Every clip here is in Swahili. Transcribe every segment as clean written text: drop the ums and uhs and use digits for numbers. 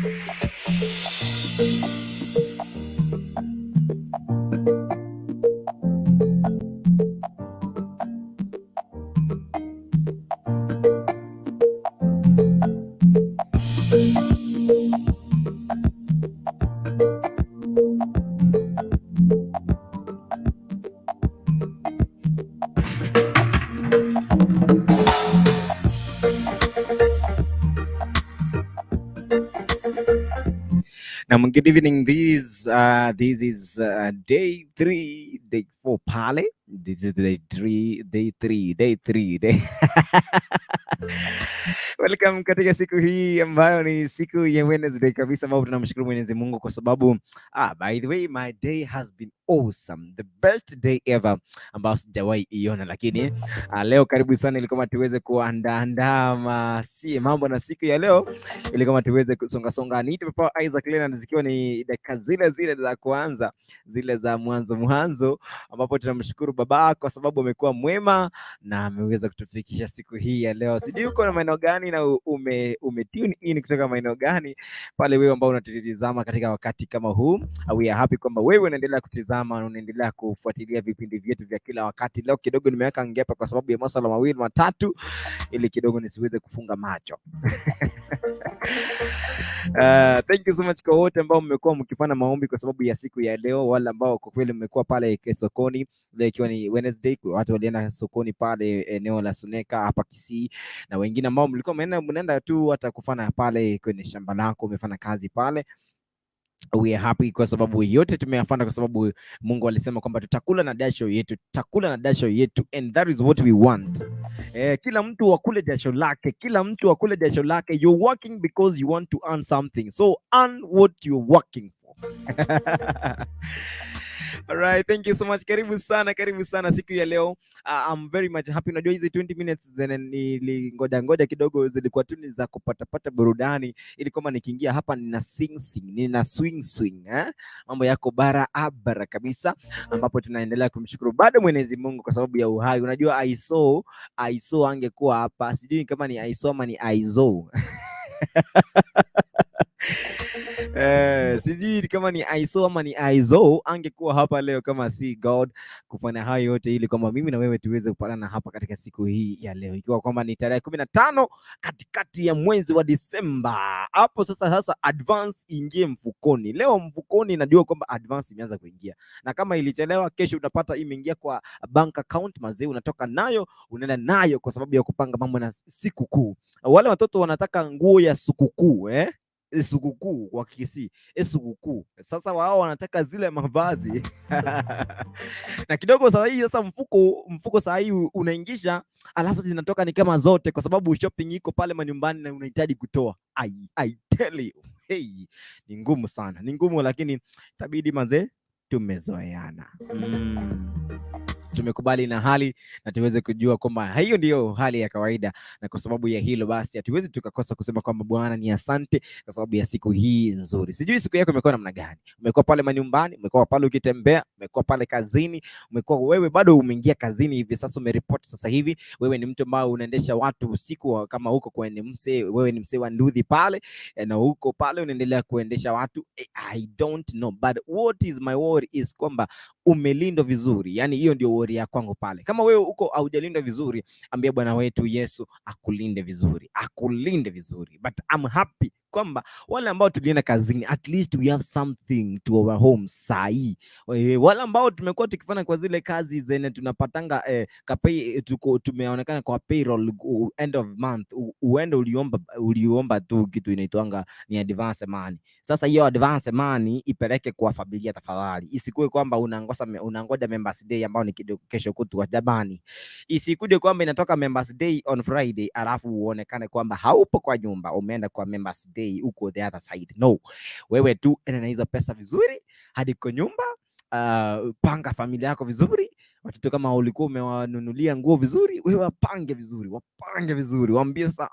Now, good evening. This is day three, day four pale. This is day three, day three, day three, day. Welcome katika siku hii ambayo ni siku ya Wednesday kabisa, ambapo tunamshukuru Mwenyezi Mungu kwa sababu by the way, my day has been awesome, the best day ever ambayo sijawahi iona, lakini leo karibu sana ili kama tuweze kuandaandaa si mambo na siku ya leo ili kama tuweze kusonga songa. Niite Papa Isaac Leonard, zikiwa ni dakika zile zile za kuanza zile za mwanzo mwanzo, ambapo tunamshukuru Baba kwa sababu amekuwa mwema na ameweza kutufikisha siku hii ya leo. Sijui uko na maeneo gani na ume tune in kutoka maeneo gani pale, wewe ambao unatutizama katika wakati kama huu. We are happy kwamba wewe unaendelea kutizama na unaendelea kufuatilia vipindi vyetu vya kila wakati. Leo kidogo nimeweka ngepa kwa sababu ya masuala mawili matatu, ili kidogo nisiweze kufunga macho. Thank you so much kwa wote ambao mmekuwa mkifanya maombi kwa sababu ya siku ya leo, wale ambao kwa kweli mmekuwa pale sokoni leo ikiwa ni Wednesday, watu walienda sokoni pale eneo la Suneka hapa Kisii, na wengine ambao mlikuwa mnaenda tu hata kufanya pale kwenye shamba lako, umefanya kazi pale. We are happy kwa sababu yote tumeyafanya kwa sababu Mungu alisema kwamba tutakula na jasho yetu, tutakula na jasho yetu, and that is what we want. Kila mtu akule jasho lake, kila mtu akule jasho lake. You're working because you want to earn something, so earn what you're working for. Alright, thank you so much. Karibu sana, karibu sana siku ya leo. I'm very much happy. Unajua hizi 20 minutes zenye nilingoja ngoja kidogo zilikuwa tu ni za kupatapata burudani ili kwamba nikiingia hapa nina sing sing, nina swing swing, eh? Mambo yako barabara kabisa, ambapo tunaendelea kumshukuru bado Mwenyezi Mungu kwa sababu ya uhai. Unajua I saw angekuwa hapa, sijui kama ni I saw ama ni Aizo. Sijui kama ni Aiso ama ni Aizo angekuwa hapa leo kama si God kufanya hayo yote ili kwamba mimi na wewe tuweze kupatana hapa katika siku hii ya leo, ikiwa kwamba ni tarehe 15 katikati ya mwezi wa Disemba. Hapo sasa advance ingie mfukoni leo. Mfukoni najua kwamba advance imeanza kuingia, na kama ilichelewa, kesho utapata imeingia kwa bank account mazee, unatoka nayo unaenda nayo kwa sababu ya kupanga mambo na sikukuu. Wale watoto wanataka nguo ya sikukuu, eh? Sikukuu kwa Kisii, sikukuu. Sasa wao wanataka zile mavazi na kidogo sasa hii sasa mfuko saa hii unaingisha, alafu zinatoka ni kama zote, kwa sababu shopping iko pale manyumbani na unahitaji kutoa. I tell you, hey, ni ngumu sana, ni ngumu, lakini itabidi mazee, tumezoeana. Tumekubali na hali na tuweze kujua kwamba hiyo ndiyo hali ya kawaida, na kwa sababu ya hilo basi hatuwezi tukakosa kusema kwamba Bwana ni asante kwa sababu ya siku hii nzuri. Sijui siku yako imekuwa namna gani? Umekuwa pale manyumbani, umekuwa pale ukitembea, umekuwa pale kazini, umekuwa wewe bado umeingia kazini hivi sasa, umeripoti sasa hivi, wewe ni mtu ambaye unaendesha watu usiku, kama huko kwenye msee, wewe ni msee wa nduthi pale na huko pale unaendelea kuendesha watu. I don't know, but what is my worry is kwamba umelindwa vizuri, yani hiyo ndio worry ya kwangu pale. Kama wewe uko haujalindwa vizuri, ambia Bwana wetu Yesu akulinde vizuri, akulinde vizuri. But I'm happy kwamba wale ambao tulienda kazini, at least we have something to our home sahi. Wale ambao tumekuwa tukifanya kwa zile kazi zenye tunapatanga kapay, tuko tumeonekana kwa payroll end of month, uende uliomba tu kitu inaitwanga ni advance money. Sasa hiyo advance money ipeleke kwa familia tafadhali, isikuwe kwamba unangoja members day ambao ni kesho kutwa. Jamani, isikuje kwamba inatoka members day on Friday alafu uonekane kwamba haupo kwa nyumba, umeenda kwa members day huko the other side. No, wewe tu enda na hizo pesa vizuri hadi kwa nyumba. Panga familia yako vizuri, watoto kama ulikuwa umewanunulia nguo vizuri, wewe wapange vizuri, wapange vizuri, waambie sasa,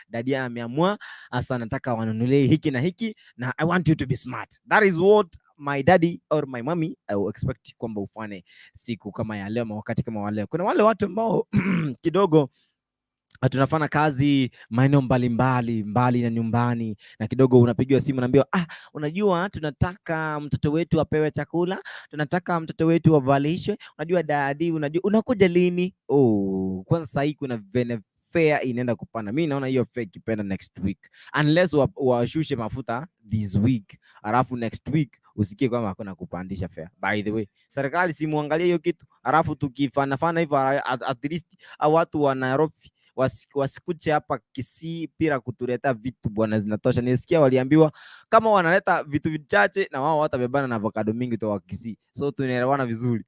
daddy ameamua sasa nataka wanunulie hiki na hiki na I want you to be smart. That is what my daddy or my mommy I will expect kwamba ufanye siku kama ya leo ama wakati kama wa leo. Kuna wale watu ambao kidogo Tunafanya kazi maeneo mbalimbali mbali na nyumbani, na kidogo unapigiwa simu unaambiwa, "Ah, unajua tunataka mtoto wetu apewe chakula, tunataka mtoto wetu avalishwe, unajua daddy, unajua unakuja lini?" Oh, kwanza sahii kuna vene fare inaenda kupanda. Mi naona hiyo fare ikipanda next week, unless washushe mafuta this week, alafu next week usikie kwamba hakuna kupandisha fare. By the way, serikali simuangalie hiyo kitu, alafu tukifanafana hivyo at least au watu wa Nairobi wasikuche hapa Kisii pira kutuleta vitu bwana, zinatosha. Nisikia waliambiwa kama wanaleta vitu vichache na wao watabebana na avocado mingi toka Kisii, so tunaelewana vizuri.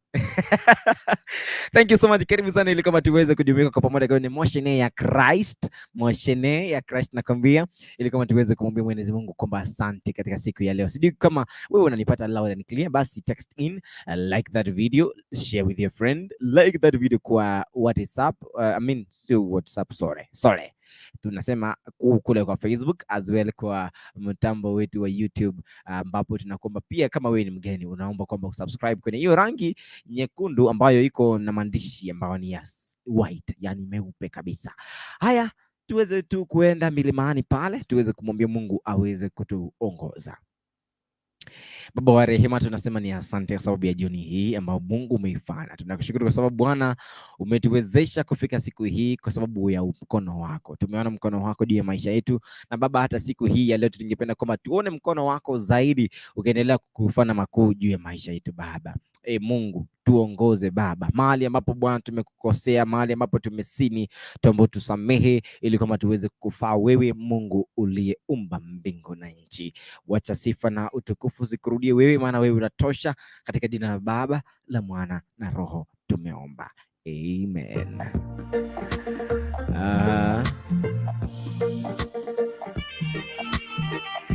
Thank you so much. Karibu sana ili kama tuweze kujumuika kwa pamoja kwenye Moshene ya Christ, Moshene ya Christ nakwambia, ili kama tuweze kumwambia Mwenyezi Mungu kwamba asante katika siku ya leo. Sijui kama wewe unanipata loud and clear, basi text in, like that video, share with your friend, like that video kwa WhatsApp, I mean sio WhatsApp, sorry, sorry. Tunasema kule kwa Facebook as well kwa mtambo wetu wa YouTube, ambapo tunakuomba pia kama wewe ni mgeni unaomba kwamba usubscribe kwenye hiyo rangi nyekundu ambayo iko na maandishi ambayo ni ya white, yani meupe kabisa. Haya, tuweze tu kuenda milimani pale tuweze kumwambia Mungu aweze kutuongoza. Baba wa rehema, tunasema ni asante kwa sababu ya jioni hii ambayo Mungu umeifanya. Tunakushukuru kwa sababu Bwana umetuwezesha kufika siku hii kwa sababu ya mkono wako. Tumeona mkono wako juu ya maisha yetu, na Baba, hata siku hii ya leo tungependa kwamba tuone mkono wako zaidi ukiendelea kufanya makuu juu ya maisha yetu Baba. E Mungu, tuongoze Baba, mahali ambapo Bwana tumekukosea, mahali ambapo tumesini, tuombe tusamehe, ili kwamba tuweze kukufaa wewe, Mungu uliyeumba mbingu na nchi. Wacha sifa na utukufu zikurudie wewe, maana wewe unatosha. Katika jina la Baba, la Mwana na Roho tumeomba, amen.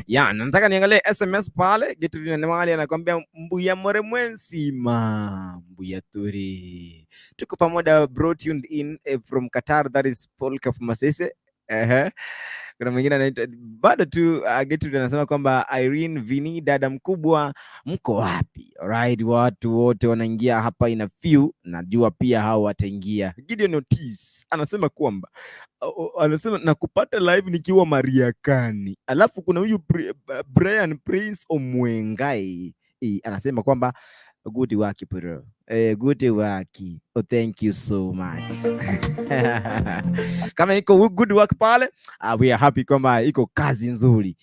Ya, nataka niangalie SMS pale. Kitu mahali anakuambia mbuya more mwensima mbuya turi tuko pamoja bro, tuned in from Qatar, that is Paul Kafumasese. Kuna mwingine anaitwa bado tu Gertrude anasema kwamba Irene Vini, dada mkubwa, mko wapi? Alright, watu wote wanaingia hapa in a few, najua pia hao wataingia. Gideon Otis anasema kwamba anasema nakupata live nikiwa Mariakani. Alafu kuna huyu Brian Prince Omwengai anasema kwamba good work bro. Good work. Oh, thank you so much. Kama iko good work pale, we are happy kwamba iko kazi nzuri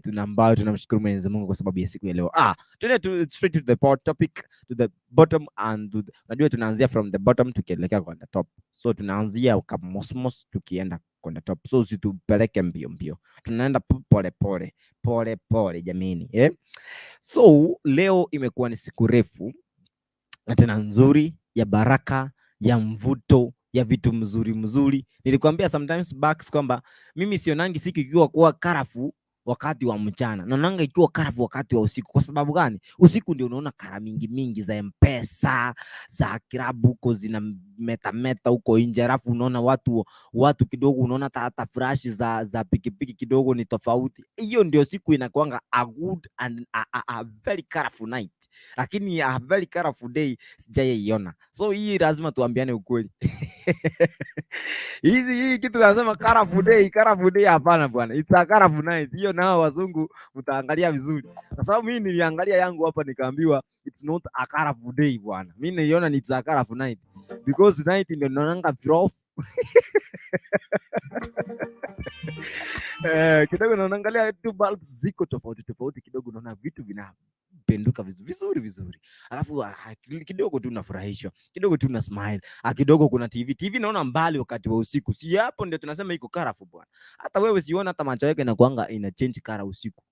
tuna ambayo tunamshukuru Mwenyezi Mungu kwa sababu ya siku ya leo. Ah, tuende tu straight to the topic, to the bottom and to the, unajua tunaanzia from the bottom tukielekea kwa the top. So tunaanzia kamosmos tukienda kwa the top. So usitupeleke mbio mbio. Tunaenda pole pole pole pole jameni, eh? So leo imekuwa ni siku refu na tena nzuri ya baraka ya mvuto ya vitu mzuri mzuri. Nilikwambia sometimes back kwamba mimi sionangi siku ikiwa kuwa colourful wakati wa mchana, naonanga ikiwa colourful wakati wa usiku. Kwa sababu gani? Usiku ndio unaona color mingi mingi za Mpesa za kilabu huko zina meta meta huko nje, alafu unaona watu kidogo, unaona hata flash za pikipiki kidogo ni tofauti. Hiyo ndio siku inakuanga a good and a very colorful night, lakini a very colorful day sijaiona. So hii lazima tuambiane ukweli. Hizi hii kitu nasema colorful day, colorful day, hapana bwana, it's a colorful night. Hiyo nao wazungu mtaangalia vizuri, kwa sababu mimi niliangalia yangu hapa nikaambiwa it's not a colorful day bwana. Mimi niliona ni it's a colorful night because night ndio naonanga virofu kidogo naangalia tu bulbs ziko tofauti tofauti kidogo, naona vitu vinapenduka vizuri vizuri vizuri, alafu kidogo tu unafurahishwa kidogo tu una smile, kidogo kuna TV TV naona mbali wakati wa usiku, si hapo ndio tunasema iko colorful bwana. Hata wewe siona hata macho yako inakuanga ina change color usiku.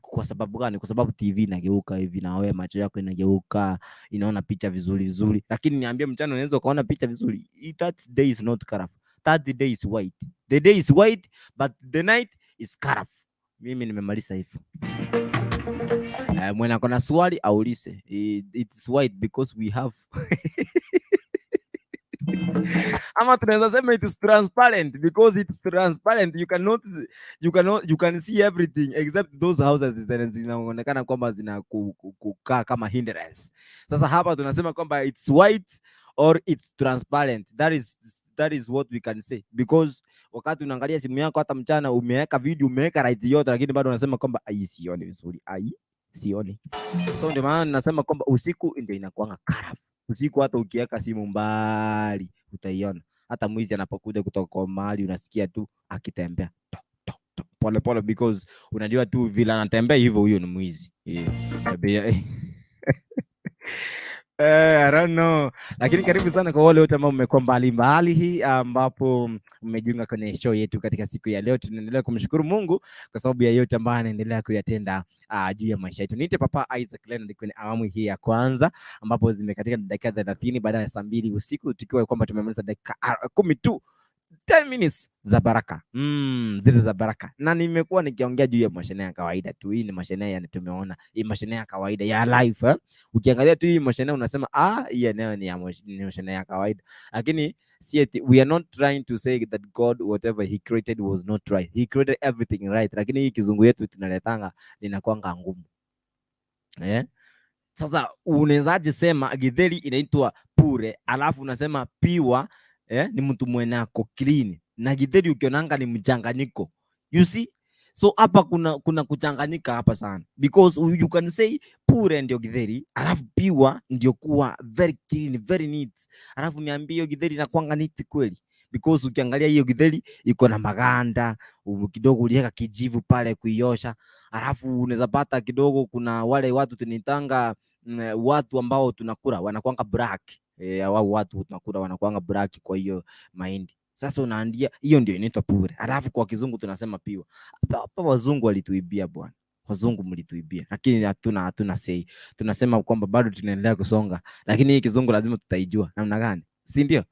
Kwa sababu gani? Kwa sababu TV inageuka hivi na wewe macho yako inageuka, inaona picha vizuri vizuri. Lakini niambie, mchana unaweza ukaona picha vizuri? That day is not colorful. That day is white. The day is white but the night is colorful. Mimi nimemaliza hivyo. Mwenye akona swali aulize. It's white because we have ama tunaweza sema it is transparent because it's transparent, you cannot you cannot you can see everything except those houses zenye zinaonekana kwamba zina kukaa kama hindrance. Sasa hapa tunasema kwamba it's white or it's transparent, that is That is what we can say, because wakati unaangalia simu yako hata mchana, umeweka video, umeweka right yote, lakini bado unasema kwamba, "Ai, sioni vizuri, ai, sioni." So ndio maana ninasema kwamba usiku ndio inakuanga karaf. Usiku hata ukiweka simu mbali utaiona. Hata mwizi anapokuja kutoka kwa mahali, unasikia tu akitembea to, to, to, pole pole, because unajua tu vile anatembea hivyo, huyo ni mwizi, yeah. I don't know. Lakini karibu sana kwa wale wote ambao mmekuwa mbali mbali hii ambapo mmejiunga kwenye show yetu katika siku ya leo. Tunaendelea kumshukuru Mungu kwa sababu ya yote ambayo anaendelea kuyatenda juu ya maisha yetu. Niite Papa Isaac Leonard kwenye awamu hii ya kwanza ambapo zimekatika dakika 30 baada ya saa 2 usiku, tukiwa kwamba tumemaliza dakika 10 tu, 10 minutes za baraka, zile za baraka, na nimekuwa nikiongea juu ya mashine ya kawaida tu. Hii ni mashine ya tumeona hii mashine ya kawaida ya life, eh? Ukiangalia tu hii mashine unasema, "Ah, hii eneo ni ya ni mashine ya kawaida," lakini si eti we are not trying to say that God, whatever he created was not right. He created everything right, lakini hii kizungu yetu tunaletanga linakuanga ngumu, eh? Sasa unawezaje sema githeri inaitwa pure alafu unasema pure, ni mtu mwenako clean, na githeri ukionanga ni mchanganyiko, you see? So hapa kuna kuchanganyika hapa sana, because you can say pure ndio githeri, alafu pure ndio kuwa very clean, very neat. Alafu niambie, hiyo githeri inakuanga neat kweli? Because ukiangalia hiyo githeri iko na maganda kidogo, uliweka kijivu pale kuiosha, alafu unaweza pata kidogo kuna wale watu tunaitanga watu ambao tunakula wanakuanga black, au watu tunakula wanakuanga black kwa hiyo mahindi. Sasa unaandia hiyo ndio inaitwa pure, alafu kwa kizungu tunasema pure. Hapa hapa wazungu walituibia bwana, wazungu mlituibia, lakini hatuna say. Tunasema kwamba bado tunaendelea kusonga, lakini hii kizungu lazima tutaijua namna gani, si ndio?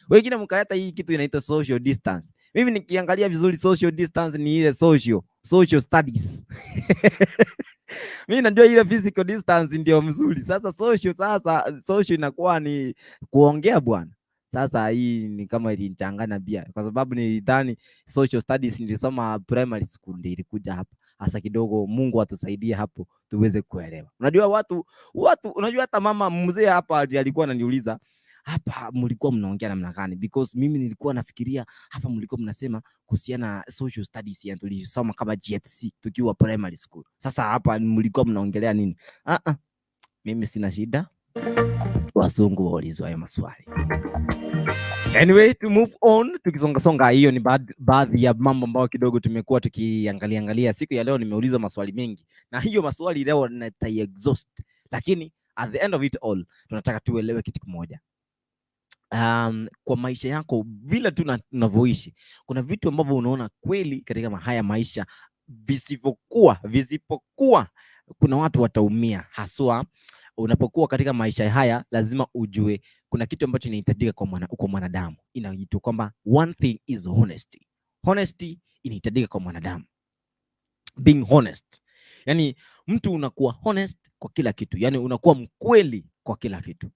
Wengine mkaleta hii kitu inaitwa social distance. Mimi nikiangalia vizuri, social distance ni ile social studies. Mimi najua ile physical distance ndio mzuri. Sasa social inakuwa ni kuongea bwana. Sasa hii ni kama ilinichanganya pia, kwa sababu nilidhani social studies nilisoma primary school ndio ilikuja hapa. Hasa kidogo Mungu atusaidie hapo tuweze kuelewa. Unajua watu, unajua hata mama mzee hapa alikuwa ananiuliza, "Hapa mlikuwa mnaongea namna gani?" Because mimi nilikuwa nafikiria hapa mlikuwa mnasema kuhusiana na social studies ya tulisoma kama GTC tukiwa primary school. Sasa hapa mlikuwa mnaongelea nini? Ah ah, mimi sina shida. Wazungu waulizwa hayo maswali. Anyway, to move on, tukisonga songa, hiyo ni baadhi ya mambo ambayo kidogo tumekuwa tukiangalia angalia. Siku ya leo nimeulizwa maswali mengi, na hiyo maswali leo natai exhaust, lakini at the end of it all tunataka tuelewe kitu kimoja. Kwa maisha yako vile tu unavyoishi, kuna vitu ambavyo unaona kweli katika haya maisha visipokuwa, kuna watu wataumia. Haswa unapokuwa katika maisha haya, lazima ujue kuna kitu ambacho inahitajika kwa mwanadamu, inaitwa kwamba one thing is honesty. Honesty inahitajika kwa mwanadamu, being honest. Yani mtu unakuwa honest kwa kila kitu, yani unakuwa mkweli kwa kila kitu.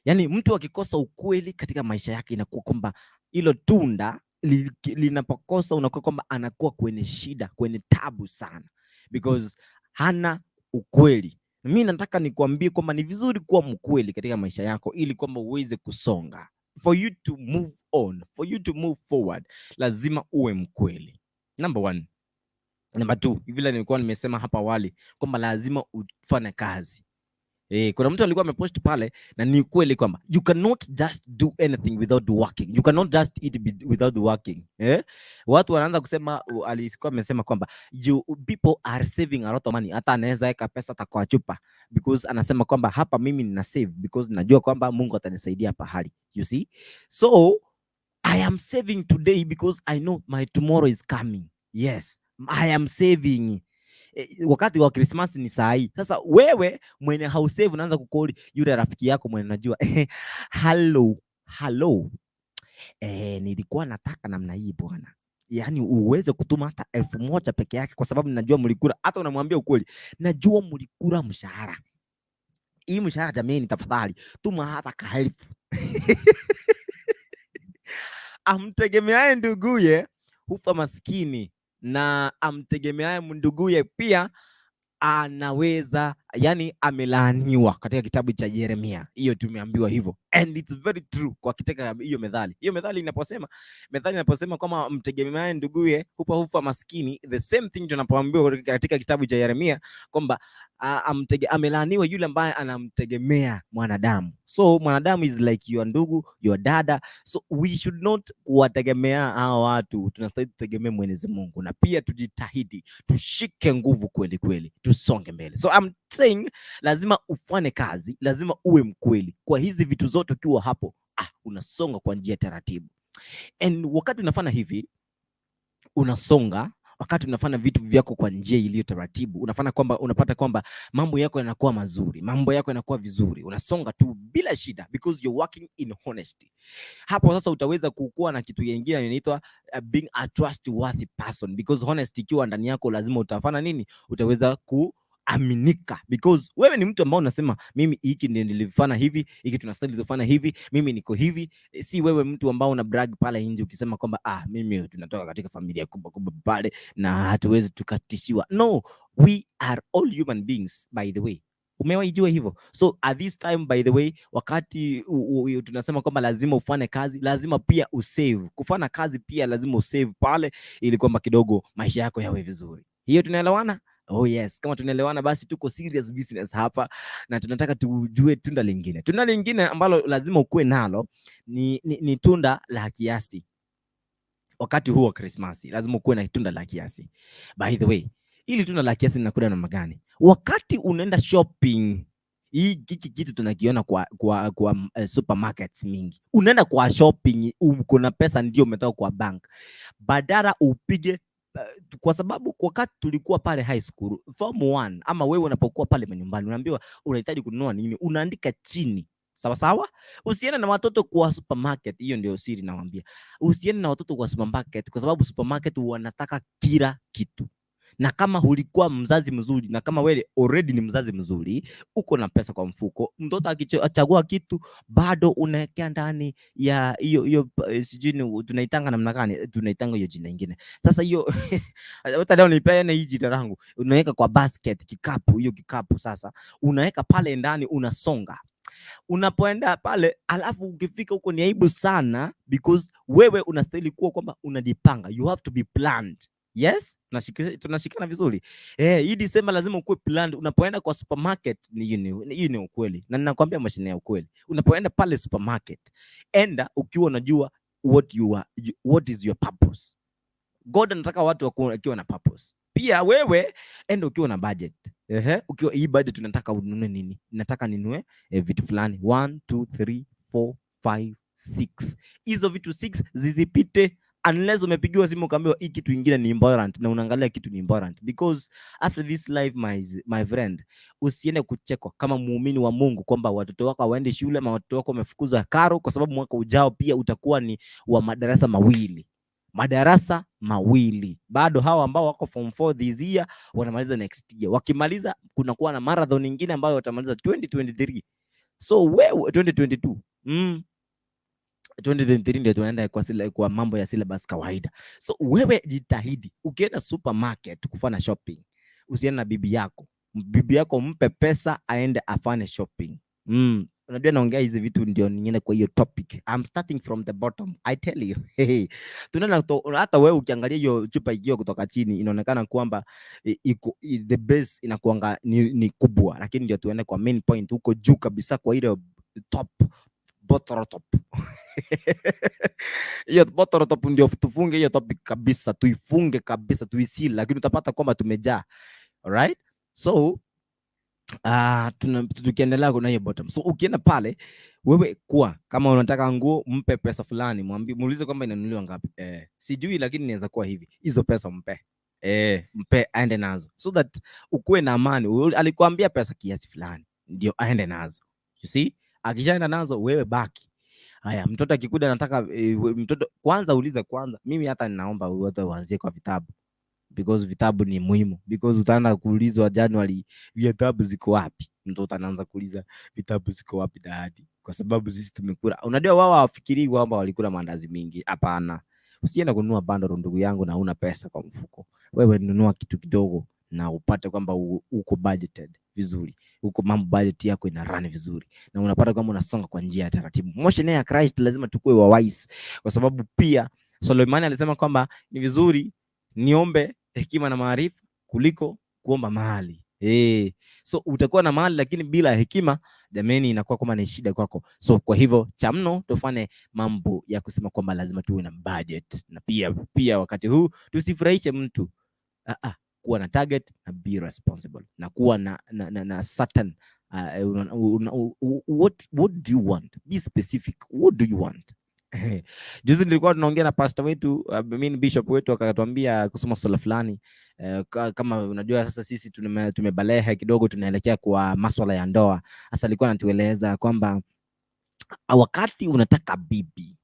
Yani mtu akikosa ukweli katika maisha yake, inakuwa kwamba hilo tunda linapokosa, unakuwa kwamba anakuwa kwenye shida, kwenye tabu sana, because hana ukweli. Mi nataka nikuambie kwamba ni vizuri kuwa mkweli katika maisha yako ili kwamba uweze kusonga. For you to move on, for you to move forward, lazima uwe mkweli. Number one. Number two, vile nilikuwa nimesema hapa awali kwamba lazima ufanye kazi. Kuna mtu alikuwa amepost pale na ni kweli kwamba you cannot just do anything without working. You cannot just eat without working. Eh? Watu wanaanza kusema, alikuwa amesema kwamba you people are saving a lot of money. Hata anaweza weka pesa hata kwa chupa because anasema kwamba hapa mimi nina save because najua kwamba Mungu atanisaidia pahali. You see? So I am saving today because I know my tomorrow is coming. Yes, I am saving. Wakati wa Christmas ni saa hii. Sasa wewe mwenye hausave unaanza kucall yule rafiki yako mwenye najua, "Hello, hello. Nilikuwa nataka namna hii bwana." Yaani uweze kutuma hata 1000 peke yake kwa sababu najua mlikula, hata unamwambia ukweli. "Najua mlikula mshahara. Hii mshahara jameni, tafadhali tuma hata ka 1000." Amtegemeaye nduguye hufa maskini, na amtegemeaye nduguye pia anaweza, Yani amelaaniwa katika kitabu cha Yeremia. Hiyo tumeambiwa hivyo, and it's very true kwa katika hiyo methali. Hiyo methali inaposema kama mtegemeaye nduguye hupa hufa maskini, the same thing tunapoambiwa katika kitabu cha Yeremia kwamba amelaaniwa yule ambaye anamtegemea mwanadamu. So mwanadamu is like your ndugu, your dada. So we should not kuwategemea hawa watu, tunastahili tutegemee Mwenyezi Mungu na pia tujitahidi, tushike nguvu kweli kweli, tusonge mbele. So I'm saying lazima ufanye kazi, lazima uwe mkweli kwa hizi vitu zote. Ukiwa hapo, unasonga kwa njia taratibu, and wakati unafanya hivi unasonga, wakati unafanya vitu vyako kwa njia iliyo taratibu, unafanya kwamba unapata kwamba mambo yako yanakuwa mazuri, mambo yako yanakuwa vizuri, unasonga tu bila shida because you're working in honesty. Hapo sasa utaweza kukua na kitu kingine inaitwa being a trustworthy person, because honesty ikiwa ndani yako lazima utafanya nini? Utaweza kuaminika because wewe ni mtu ambao unasema, "Mimi hiki ndio nilifanya hivi, hiki tunastahili tufanya hivi, mimi niko hivi." Si wewe mtu ambao una brag pale nje ukisema kwamba, "Ah, mimi tunatoka katika familia kubwa kubwa pale na hatuwezi tukatishiwa." No, we are all human beings, by the way. Umewaijua hivyo? So at this time, by the way, wakati tunasema kwamba lazima ufanye kazi, lazima pia usave. Kufanya kazi pia lazima usave pale ili kwamba kidogo maisha yako yawe vizuri. Hiyo tunaelewana? Oh yes, kama tunaelewana basi tuko serious business hapa na tunataka tujue tunda lingine. Tunda lingine ambalo lazima ukuwe nalo ni tunda la kiasi. Wakati huu wa Krismasi lazima ukuwe na tunda la kiasi. By the way, ili tunda la kiasi linakuja namna gani? Wakati unaenda shopping, hii hiki kitu tunakiona kwa supermarkets mingi. Unaenda kwa shopping, uko na pesa ndio umetoka kwa bank, badala upige kwa sababu wakati tulikuwa pale high school form 1, ama wewe unapokuwa pale manyumbani unaambiwa unahitaji kununua nini, unaandika chini. Sawa sawa, usiende na watoto kwa supermarket. Hiyo ndio siri nawaambia, usiende na watoto kwa supermarket kwa sababu supermarket wanataka kila kitu. Na kama ulikuwa mzazi mzuri, na kama wewe already ni mzazi mzuri, uko na pesa kwa mfuko, mtoto akichagua kitu bado unawekea ndani ya hiyo hiyo, sijui ni tunaitanga namna gani, tunaitanga hiyo jina ingine. Sasa hiyo hata leo nipeane hii jina langu, unaweka kwa basket, kikapu, hiyo kikapu sasa unaweka pale ndani, unasonga unapoenda pale, alafu ukifika huko ni aibu sana because wewe unastahili kuwa kwamba unajipanga, you have to be planned. Yes, tunashikana vizuri. Eh, hii December lazima ukuwe planned. Unapoenda kwa supermarket, ni hii ni ukweli na ninakwambia mashine ya ukweli. Unapoenda pale supermarket, enda ukiwa unajua what is your purpose. God anataka watu wakiwa na purpose. Pia wewe enda ukiwa na budget. Ehe, ukiwa hii budget unataka ununue nini? Nataka ninunue vitu fulani 1 2 3 4 5 6. Hizo vitu 6 zisipite unless umepigiwa simu ukaambiwa hii kitu ingine ni important na unaangalia kitu ni important, because after this life, my friend, usiende kuchekwa kama muumini wa Mungu kwamba watoto wako hawaendi shule ama watoto wako wamefukuzwa karo, kwa sababu mwaka ujao pia utakuwa ni wa madarasa mawili, madarasa mawili. Bado hawa ambao wako form 4 this year wanamaliza next year, wakimaliza kunakuwa na marathon nyingine ambayo watamaliza 2023. So wewe 2022, 2023 ndio tunaenda kwa mambo ya syllabus kawaida. So wewe jitahidi, ukienda supermarket kufanya shopping, usiende na bibi yako. Bibi yako mpe pesa aende afanye shopping. Unajua naongea hizi vitu ndio niende kwa hiyo topic. I'm starting from the bottom. I tell you. Hey. Tunaona hata wewe ukiangalia hiyo chupa ikiwa kutoka chini inaonekana kwamba iko the base inakuanga ni kubwa, lakini ndio tuende kwa main point huko juu kabisa kwa ile top bottle top. Hiyo bottle top ndio tufunge hiyo topic kabisa, tuifunge kabisa, tuiseal, lakini utapata kwamba tumejaa. Alright? So tukiendelea kuna hiyo bottom. So ukienda pale wewe kuwa kama unataka nguo, mpe pesa fulani, mwambie, muulize kwamba inanunuliwa ngapi. Sijui lakini inaweza kuwa hivi. Hizo pesa mpe. Mpe aende nazo so that ukuwe na amani. Alikwambia pesa kiasi fulani ndio aende nazo. You see? Akishaenda nazo wewe baki. Haya, mtoto akikuja anataka mtoto kwanza uliza kwanza. Mimi hata ninaomba wote uanzie kwa vitabu because vitabu ni muhimu, because utaanza kuulizwa January vitabu ziko wapi. Mtoto anaanza kuuliza, "Vitabu ziko wapi, daddy?" Kwa sababu sisi tumekula. Unajua wao hawafikirii kwamba walikula mandazi mingi. Hapana, usiende kununua bundle, ndugu yangu, na una pesa kwa mfuko. Wewe nunua kitu kidogo. Na upate kwamba uko budgeted vizuri, uko mambo, budget yako ina run vizuri na unapata kwamba unasonga kwa njia ya taratibu. Motion ya Christ, lazima tukue wa wise, kwa sababu pia Suleimani alisema kwamba ni vizuri niombe hekima na maarifa kuliko kuomba mali. So utakuwa na mali lakini bila hekima, jameni, inakuwa kama ni shida kwako. So kwa hivyo cha mno tufanye mambo ya kusema kwamba lazima tuwe na budget, na pia wakati huu tusifurahishe mtu. Ah, ah, kuwa na target na be responsible na kuwa na certain what do you want? Be specific. What do you want? Juzi nilikuwa tunaongea na pastor wetu, I mean bishop wetu, akatuambia kusoma swala fulani, kama unajua sasa sisi tumebalehe kidogo, tunaelekea kwa maswala ya ndoa. Sasa alikuwa anatueleza kwamba wakati unataka bibi,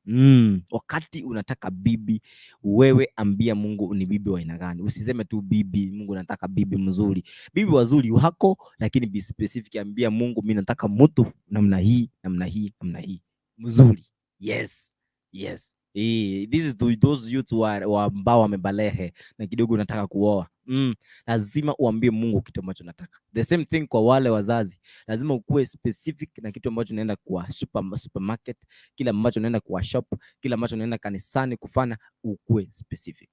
wakati unataka bibi, wewe ambia Mungu ni bibi wa aina gani. Usiseme tu bibi, Mungu nataka bibi mzuri. Bibi wazuri wako, lakini be specific, ambia Mungu mimi nataka mtu namna hii, namna hii, namna hii, mzuri. Yes. This is to those youths wa ambao wamebalehe na kidogo unataka kuoa. Lazima uambie Mungu kitu ambacho unataka. The same thing kwa wale wazazi, lazima ukuwe specific na kitu ambacho unaenda kwa supermarket, kile ambacho unaenda kwa shop, kile ambacho unaenda kanisani kufanya, ukuwe specific.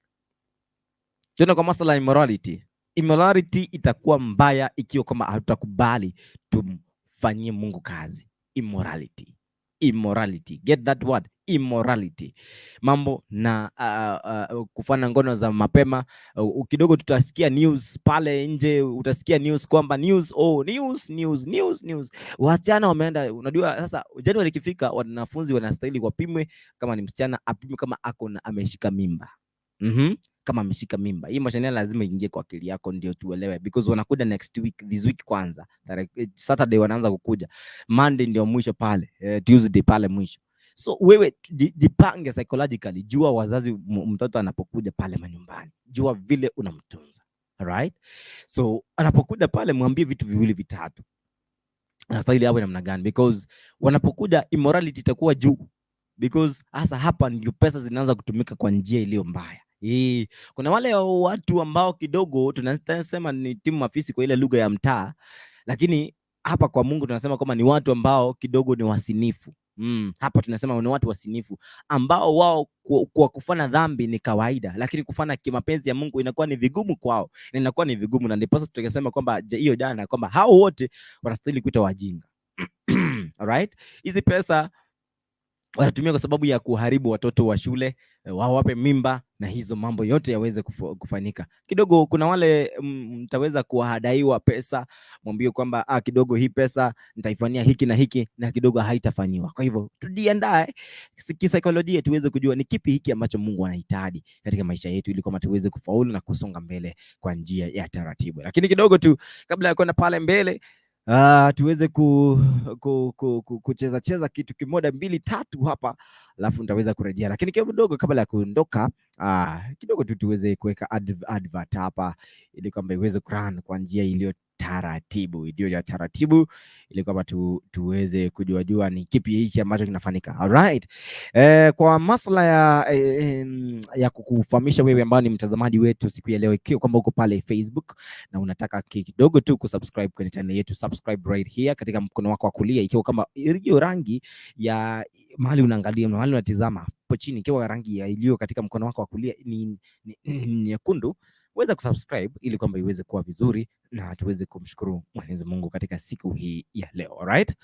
Tuende kwa masuala ya immorality. Immorality itakuwa mbaya ikiwa kama hatutakubali tumfanyie Mungu kazi. Immorality. Immorality. Get that word? Immorality. Mambo na kufanya ngono za mapema, kidogo tutasikia news pale nje, utasikia news kwamba news, oh, news, news, news, news. Wasichana wameenda, unajua sasa January ikifika, wanafunzi wanastahili wapimwe, kama ni msichana apimwe kama ako na ameshika mimba. Kama ameshika mimba. Hii mashine lazima iingie kwa akili yako ndio tuelewe, because wanakuja next week, this week kwanza. Saturday wanaanza kukuja. Monday ndio mwisho pale, Tuesday pale mwisho. So wewe jipange psychologically, jua wazazi, mtoto anapokuja pale manyumbani, jua vile unamtunza. Alright? So anapokuja pale mwambie vitu viwili vitatu. Anastahili awe namna gani, because wanapokuja immorality itakuwa juu, because hasa hapa ndio pesa zinaanza kutumika kwa njia iliyo mbaya. Kuna wale watu ambao kidogo tunasema ni timu mafisi kwa ile lugha ya mtaa, lakini hapa kwa Mungu tunasema kwamba ni watu ambao kidogo ni wasinifu. Hapa tunasema ni watu wasinifu ambao wao kwa kufanya dhambi ni kawaida, lakini kufanya kimapenzi ya Mungu inakuwa ni vigumu kwao, na inakuwa ni vigumu, na ndiposa tukasema kwamba hiyo jana kwamba hao wote wanastahili kuitwa wajinga. Alright? Hizi pesa wanatumia kwa sababu ya kuharibu watoto wa shule, wao wape mimba na hizo mambo yote yaweze kufanyika. Kidogo kuna wale mtaweza kuwahadaiwa pesa, mwambie kwamba kidogo hii pesa nitaifanyia hiki na hiki, na kidogo haitafanyiwa. Kwa hivyo tujiandae kisaikolojia tuweze kujua ni kipi hiki ambacho Mungu anahitaji katika maisha yetu, ili kwamba tuweze kufaulu na kusonga mbele kwa njia ya taratibu. Lakini kidogo tu kabla ya kwenda pale mbele, tuweze ku, ku, ku, ku, kucheza cheza kitu kimoja mbili tatu hapa, alafu nitaweza kurejea. Lakini kidogo kabla ya kuondoka, kidogo tu tuweze kuweka advert hapa ili kwamba iweze kurun kwa njia iliyo taratibu, iliyo ya taratibu, ili kwamba tuweze kujua jua ni kipi hiki ambacho kinafanyika. Alright. Kwa masuala ya kukufahamisha wewe ambao ni mtazamaji wetu siku ya leo, ikiwa kwamba uko pale Facebook na unataka kidogo tu kusubscribe kwenye channel yetu, subscribe right here katika mkono wako wa kulia, ikiwa kama hiyo rangi ya mahali unaangalia, mahali unatizama hapo chini, ikiwa rangi ya iliyo katika mkono wako wa kulia ni nyekundu, weza kusubscribe ili kwamba iweze kuwa vizuri na tuweze kumshukuru Mwenyezi Mungu katika siku hii ya leo. Alright?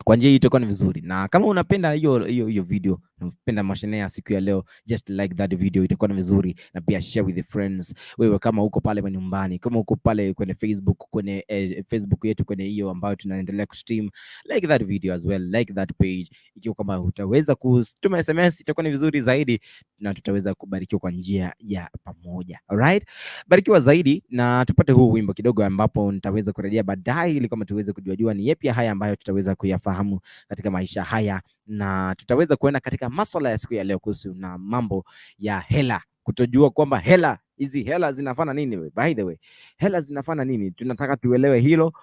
Kwa njia hii itakuwa ni vizuri, na kama unapenda hiyo video, unapenda mashine ya siku ya leo, just like that video, itakuwa ni vizuri, na pia share with the friends. Wewe kama uko pale nyumbani, kama uko pale kwenye Facebook, kwenye Facebook yetu, kwenye hiyo ambayo tunaendelea kustream, like that video as well, like that page. Ikiwa kama utaweza kutuma SMS itakuwa ni vizuri zaidi, na tutaweza kubarikiwa kwa njia ya pamoja. Alright, barikiwa zaidi na tupate huu wimbo kidogo, ambapo nitaweza kurejea baadaye, ili kama tuweze kujua jua ni yepi haya ambayo tutaweza kuyafahamu katika maisha haya, na tutaweza kuenda katika maswala ya siku ya leo kuhusu na mambo ya hela, kutojua kwamba hela hizi hela zinafana nini. By the way, hela zinafana nini? Tunataka tuelewe hilo.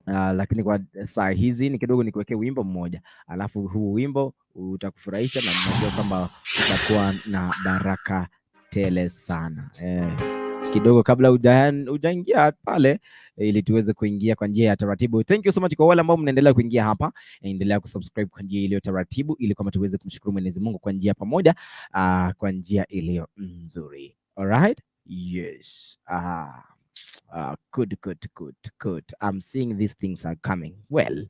Lakini kwa saa hizi ni kidogo nikuwekee wimbo mmoja, alafu huu wimbo utakufurahisha na najua kwamba utakuwa na baraka. tele sana. Kidogo kabla hujaingia pale ili tuweze kuingia kwa njia ya taratibu. Thank you so much kwa wale ambao mnaendelea kuingia hapa, endelea kusubscribe kwa njia iliyo taratibu ili kwamba tuweze kumshukuru Mwenyezi Mungu kwa njia pamoja, kwa njia iliyo nzuri. Alright? Yes. Good, good, good, good. I'm seeing these things are coming well.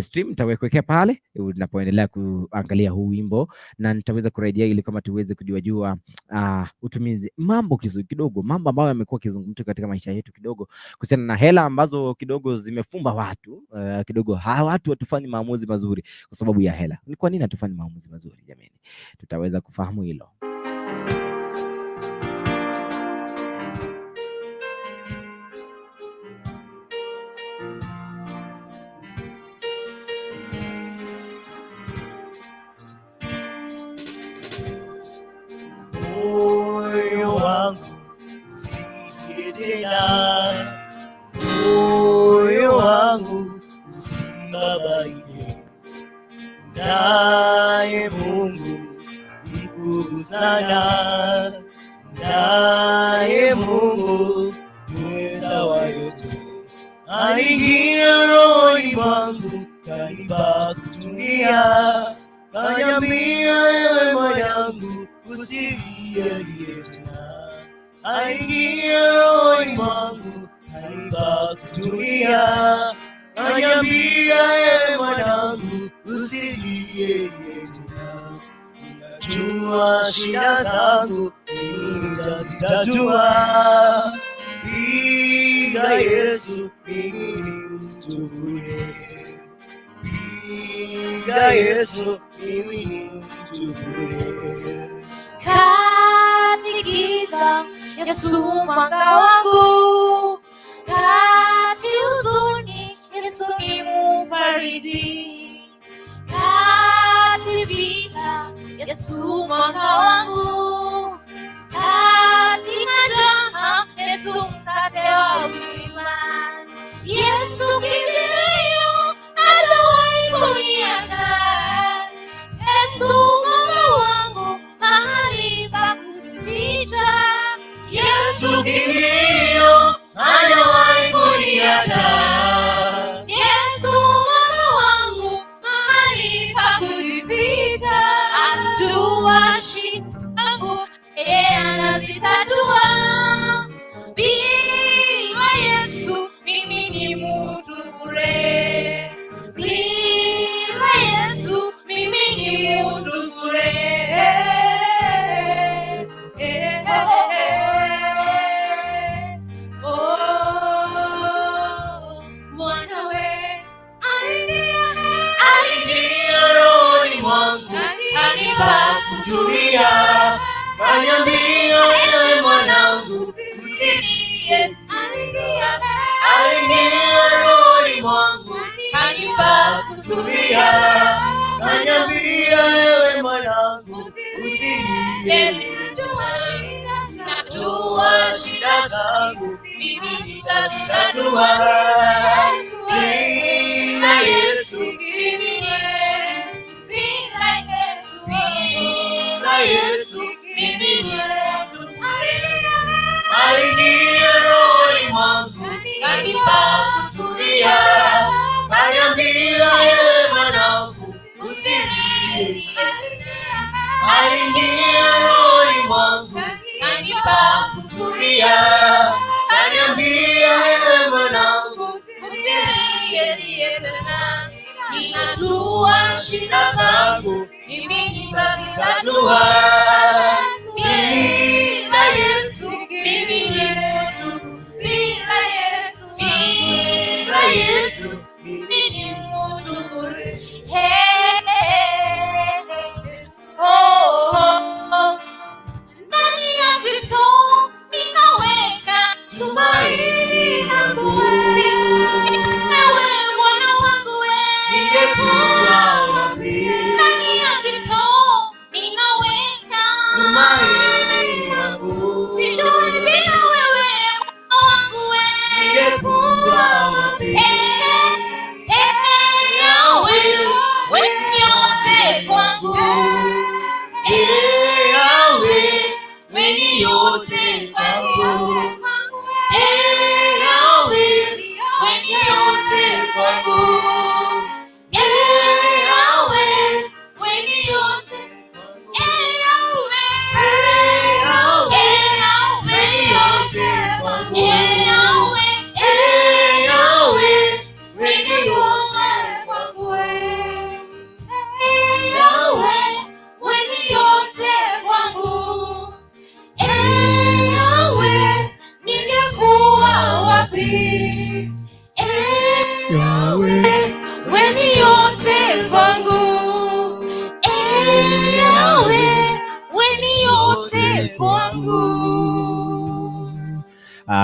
Stream nitawekea pale unapoendelea kuangalia huu wimbo na nitaweza kurejea ili kama tuweze kujua jua utumizi mambo kidogo, mambo ambayo yamekuwa kizungumto katika maisha yetu kidogo kuhusiana na hela ambazo kidogo zimefumba watu kidogo watu hatufanyi maamuzi mazuri kwa sababu ya hela. Ni kwa nini hatufanyi maamuzi mazuri jamani? Tutaweza kufahamu hilo. Moyo wangu usilie tena, moyo wangu usibabaike, naye Mungu mkuu sana, naye Mungu mweza wa yote, aliingia rohoni mwangu, kanipa kutumia, kaniambia ewe mwanangu, usilie tena. Aliingia rohoni mwangu, kanipa kutumia, kaniambia ewe mwanangu, usilie tena. Najua shida zangu mimi nitazitatua, bila Yesu mimi ni mtu bure. Bila Yesu mimi ni mtu bure. Kati giza, Yesu mwanga wangu, kati huzuni, Yesu ni mfariji, kati vita, Yesu mwanga wangu, katika njaa, Yesu mkate wa uzima, Yesu kimbilio, hajawahi kuniacha. Yesu mwamba wangu, mahali pa kujificha. Yesu kimbilio, hajawahi kuniacha. Yesu mwamba wangu, mahali pa kujificha. Ajua shida zangu, yeye anazitatua. Bila Yesu mimi ni mtu bure. Bila Yesu mimi ni mtu bure. Eh, eh, oh, mwanawe aliingia Aliingia rohoni mwangu, kanipa kutulia, kaniambia ewe mwanangu, usilie. Aliingia aliingia rohoni mwangu, kanipa kutulia, kaniambia ewe mwanangu, usilie. Najua shida zangu mimi nitazitatua, bila Yesu, bila Yesu mimi ni mtu. Aliingia rohoni mwangu, kanipa kutulia, kaniambia ewe mwanangu, Usilie. Aliingia rohoni mwangu, Kanipa kutulia, kaniambia ewe mwanangu, usilie tena. Ninajua shida zangu, mimi nitazitatua. Bila Yesu mimi ni mtu. Bila Yesu, bila Yesu mimi ni mtu bure. Hey, hey, hey. Oh, oh, oh. Ndani ya Kristo ninaweka tumaini langu. Ewe Bwana wangu, we. Ningekuwa wapi? Ndani ya Kristo ninaweka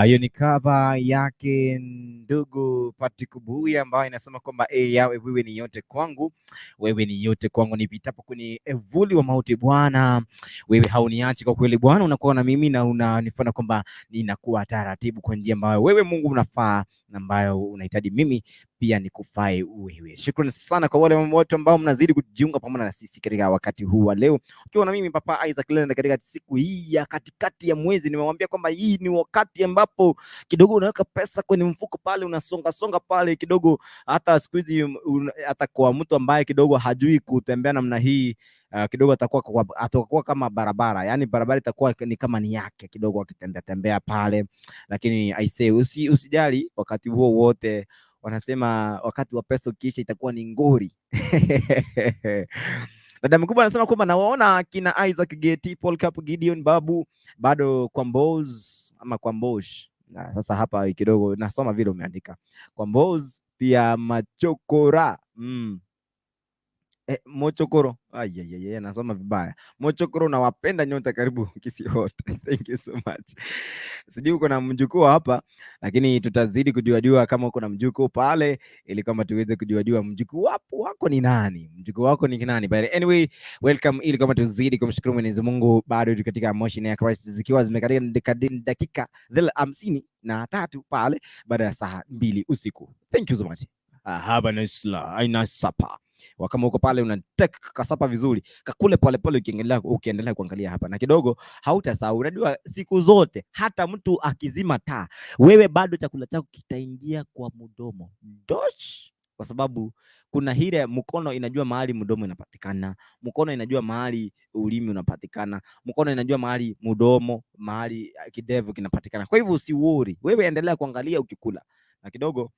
Hiyo ni cover yake ndugu Patrick Buya ambayo inasema kwamba e, yawe wewe ni yote kwangu, wewe ni yote kwangu, nipitapo kwenye evuli wa mauti Bwana, wewe hauniachi kwa kweli Bwana, unakuwa na mimi na unanifanya kwamba ninakuwa taratibu kwa njia ambayo wewe Mungu unafaa na ambayo unahitaji mimi pia nikufae wewe. Shukrani sana kwa wale wote ambao mnazidi kujiunga pamoja na sisi katika wakati huu wa leo, ukiwa na mimi Papa Isaac Leonard katika siku hii ya katikati ya mwezi. Nimewambia kwamba hii ni wakati ambapo kidogo unaweka pesa kwenye mfuko pale, unasonga songa pale kidogo. Hata siku hizi hata kwa mtu ambaye kidogo hajui kutembea namna hii, kidogo atakuwa kama barabara, yani barabara itakuwa ni kama ni yake kidogo akitembea tembea pale, lakini I say usijali wakati huo wote wanasema wakati wa pesa ukiisha itakuwa ni ngori. Dada mkubwa anasema kwamba nawaona kina Isaac Geti, Paul Cap, Gideon Babu bado kwa Mboz ama kwa Mbosh. Na sasa hapa kidogo nasoma vile umeandika kwa Mboz pia Machokora. Mochokoro. Ay, nasoma vibaya. Mochokoro, nawapenda nyote karibu Kisii wote. Thank you so much. Sijui uko na mjukuu hapa, lakini tutazidi kujuajua kama uko na mjukuu pale, ili kwamba tuweze kujuajua mjukuu wako ni nani, mjukuu wako ni nani. But anyway, welcome, ili kwamba tuzidi kumshukuru Mwenyezi Mungu. Bado tuko katika Motion ya Christ zikiwa zimekatika dakika 53 pale baada ya saa 2 usiku. Thank you so much. Have a nice, a nice supper. Kama uko pale unataka kasupper vizuri, kakule pole pole, ukiendelea kuangalia hapa na kidogo hautasahau. Unajua siku zote hata mtu akizima taa, wewe bado chakula chako kitaingia kwa mdomo dosh, kwa sababu kuna ile mkono inajua mahali mdomo inapatikana, mkono inajua mahali ulimi unapatikana, mkono inajua mahali mdomo, mahali kidevu kinapatikana. Kwa hivyo usiworry, wewe endelea kuangalia ukikula na kidogo.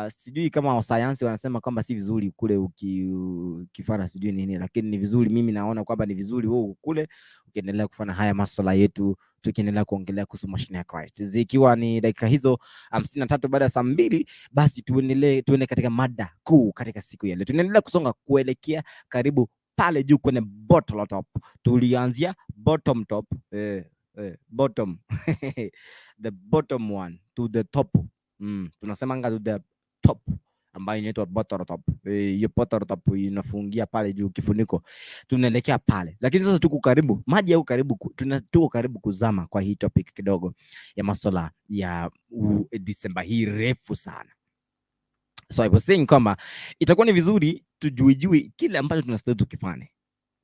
Sijui kama wasayansi wanasema kwamba si vizuri kule ukifanya sijui nini, lakini ni vizuri. Mimi naona kwamba ni vizuri wewe ukule ukiendelea kufanya haya masuala yetu, tukiendelea kuongelea kuhusu mashine ya Christ. Zikiwa ni dakika hizo 53 baada ya saa 2, basi tuendelee, tuende katika mada kuu katika siku ya leo. Tunaendelea kusonga kuelekea karibu pale juu kwenye bottle top. Tulianzia bottom top, bottom the bottom one to the top. Tunasemanga to the top ambayo inaitwa bottle top. Hiyo bottle top inafungia pale juu kifuniko, tunaelekea pale, lakini sasa tuko karibu maji yako karibu, tuko karibu kuzama kwa hii topic kidogo ya masuala ya Disemba hii refu sana. So I was saying kwamba itakuwa ni vizuri tujuijui kile ambacho tunastahili tukifanye.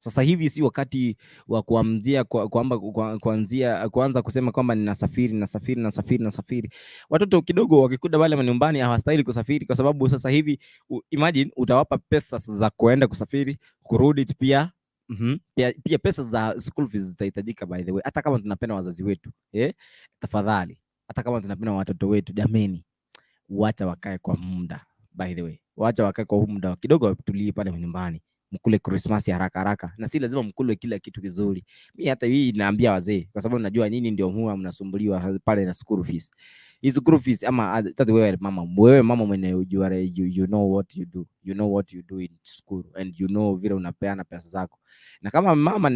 Sasa hivi si wakati wa kuanzia kwamba kuanzia kuanza kusema kwamba ninasafiri, nasafiri, nasafiri, nasafiri. Watoto kidogo wakikuja wale manyumbani hawastahili kusafiri kwa sababu sasa hivi imagine utawapa pesa za kuenda kusafiri, kurudi pia. Pia pesa za school fees zitahitajika by the way, hata kama tunapenda wazazi wetu, eh? Tafadhali, hata kama tunapenda watoto wetu, jameni, wacha wakae kwa muda. By the way, wacha wakae kwa huu muda kidogo, watulie pale nyumbani, mkule Christmas haraka haraka, na si lazima mkule kila kitu kizuri. Mi hata hii naambia wazee, kwa sababu najua nyinyi ndio huwa mnasumbuliwa pale na school fees. Hii school fees ama hata wewe mama mwenye you, are, you, you know what you do, you know what you do in school and you know vile unapeana pesa zako. Na kama mama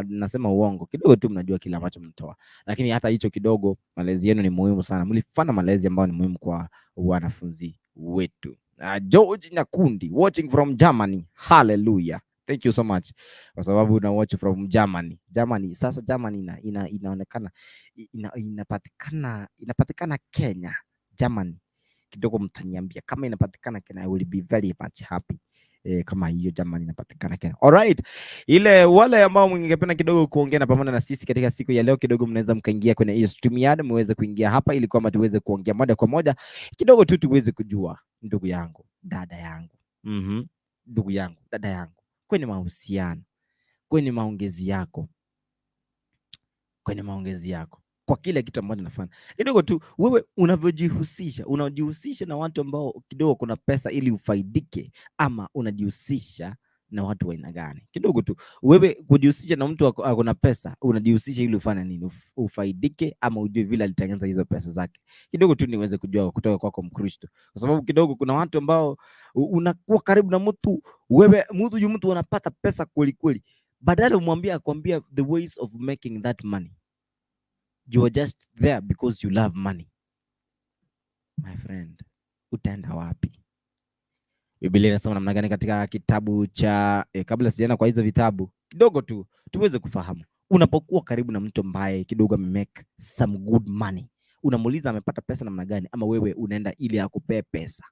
nasema uongo kidogo tu, mnajua kile ambacho mnatoa, lakini hata hicho kidogo, malezi yenu ni muhimu sana. Mlifanya malezi ambayo ni muhimu kwa wanafunzi wetu. George Nyakundi watching from Germany. Hallelujah. Thank you so much kwa sababu una watch from Germany. Germany sasa Germany inaonekana inapatikana Kenya. Germany kidogo mtaniambia kama inapatikana Kenya, I will be very much happy. Kama hiyo Germany inapatikana Kenya. Alright. Ile wale ambao mngependa kidogo kuongea na pamoja na sisi katika siku ya leo kidogo mnaweza mkaingia kwenye hiyo StreamYard muweze kuingia hapa ili kwamba tuweze kuongea moja kwa moja kidogo tu tuweze kujua ndugu yangu, dada yangu. Ndugu yangu, dada yangu, kwenye mahusiano, kwenye maongezi yako, kwenye maongezi yako, kwa kile kitu ambacho nafanya kidogo tu, wewe unavyojihusisha, unajihusisha na watu ambao kidogo kuna pesa ili ufaidike, ama unajihusisha na watu wa aina gani? Kidogo tu wewe kujihusisha na mtu ako na pesa, unajihusisha ili ufanye nini? Ufaidike ama ujue vile alitengeneza hizo pesa zake? Kidogo tu niweze kujua kutoka kwako Mkristo, kwa sababu kidogo kuna watu ambao unakuwa karibu na mtu, wewe mtu yu mtu anapata pesa kweli kweli, badala umwambie akwambia the ways of making that money. You are just there because you love money. My friend, utaenda wapi? Biblia inasema namna gani katika kitabu cha kabla sijaenda kwa hizo vitabu kidogo tu tuweze kufahamu. Unapokuwa karibu na mtu ambaye kidogo amemake some good money, unamuuliza amepata pesa namna gani, ama wewe unaenda ili akupee pesa?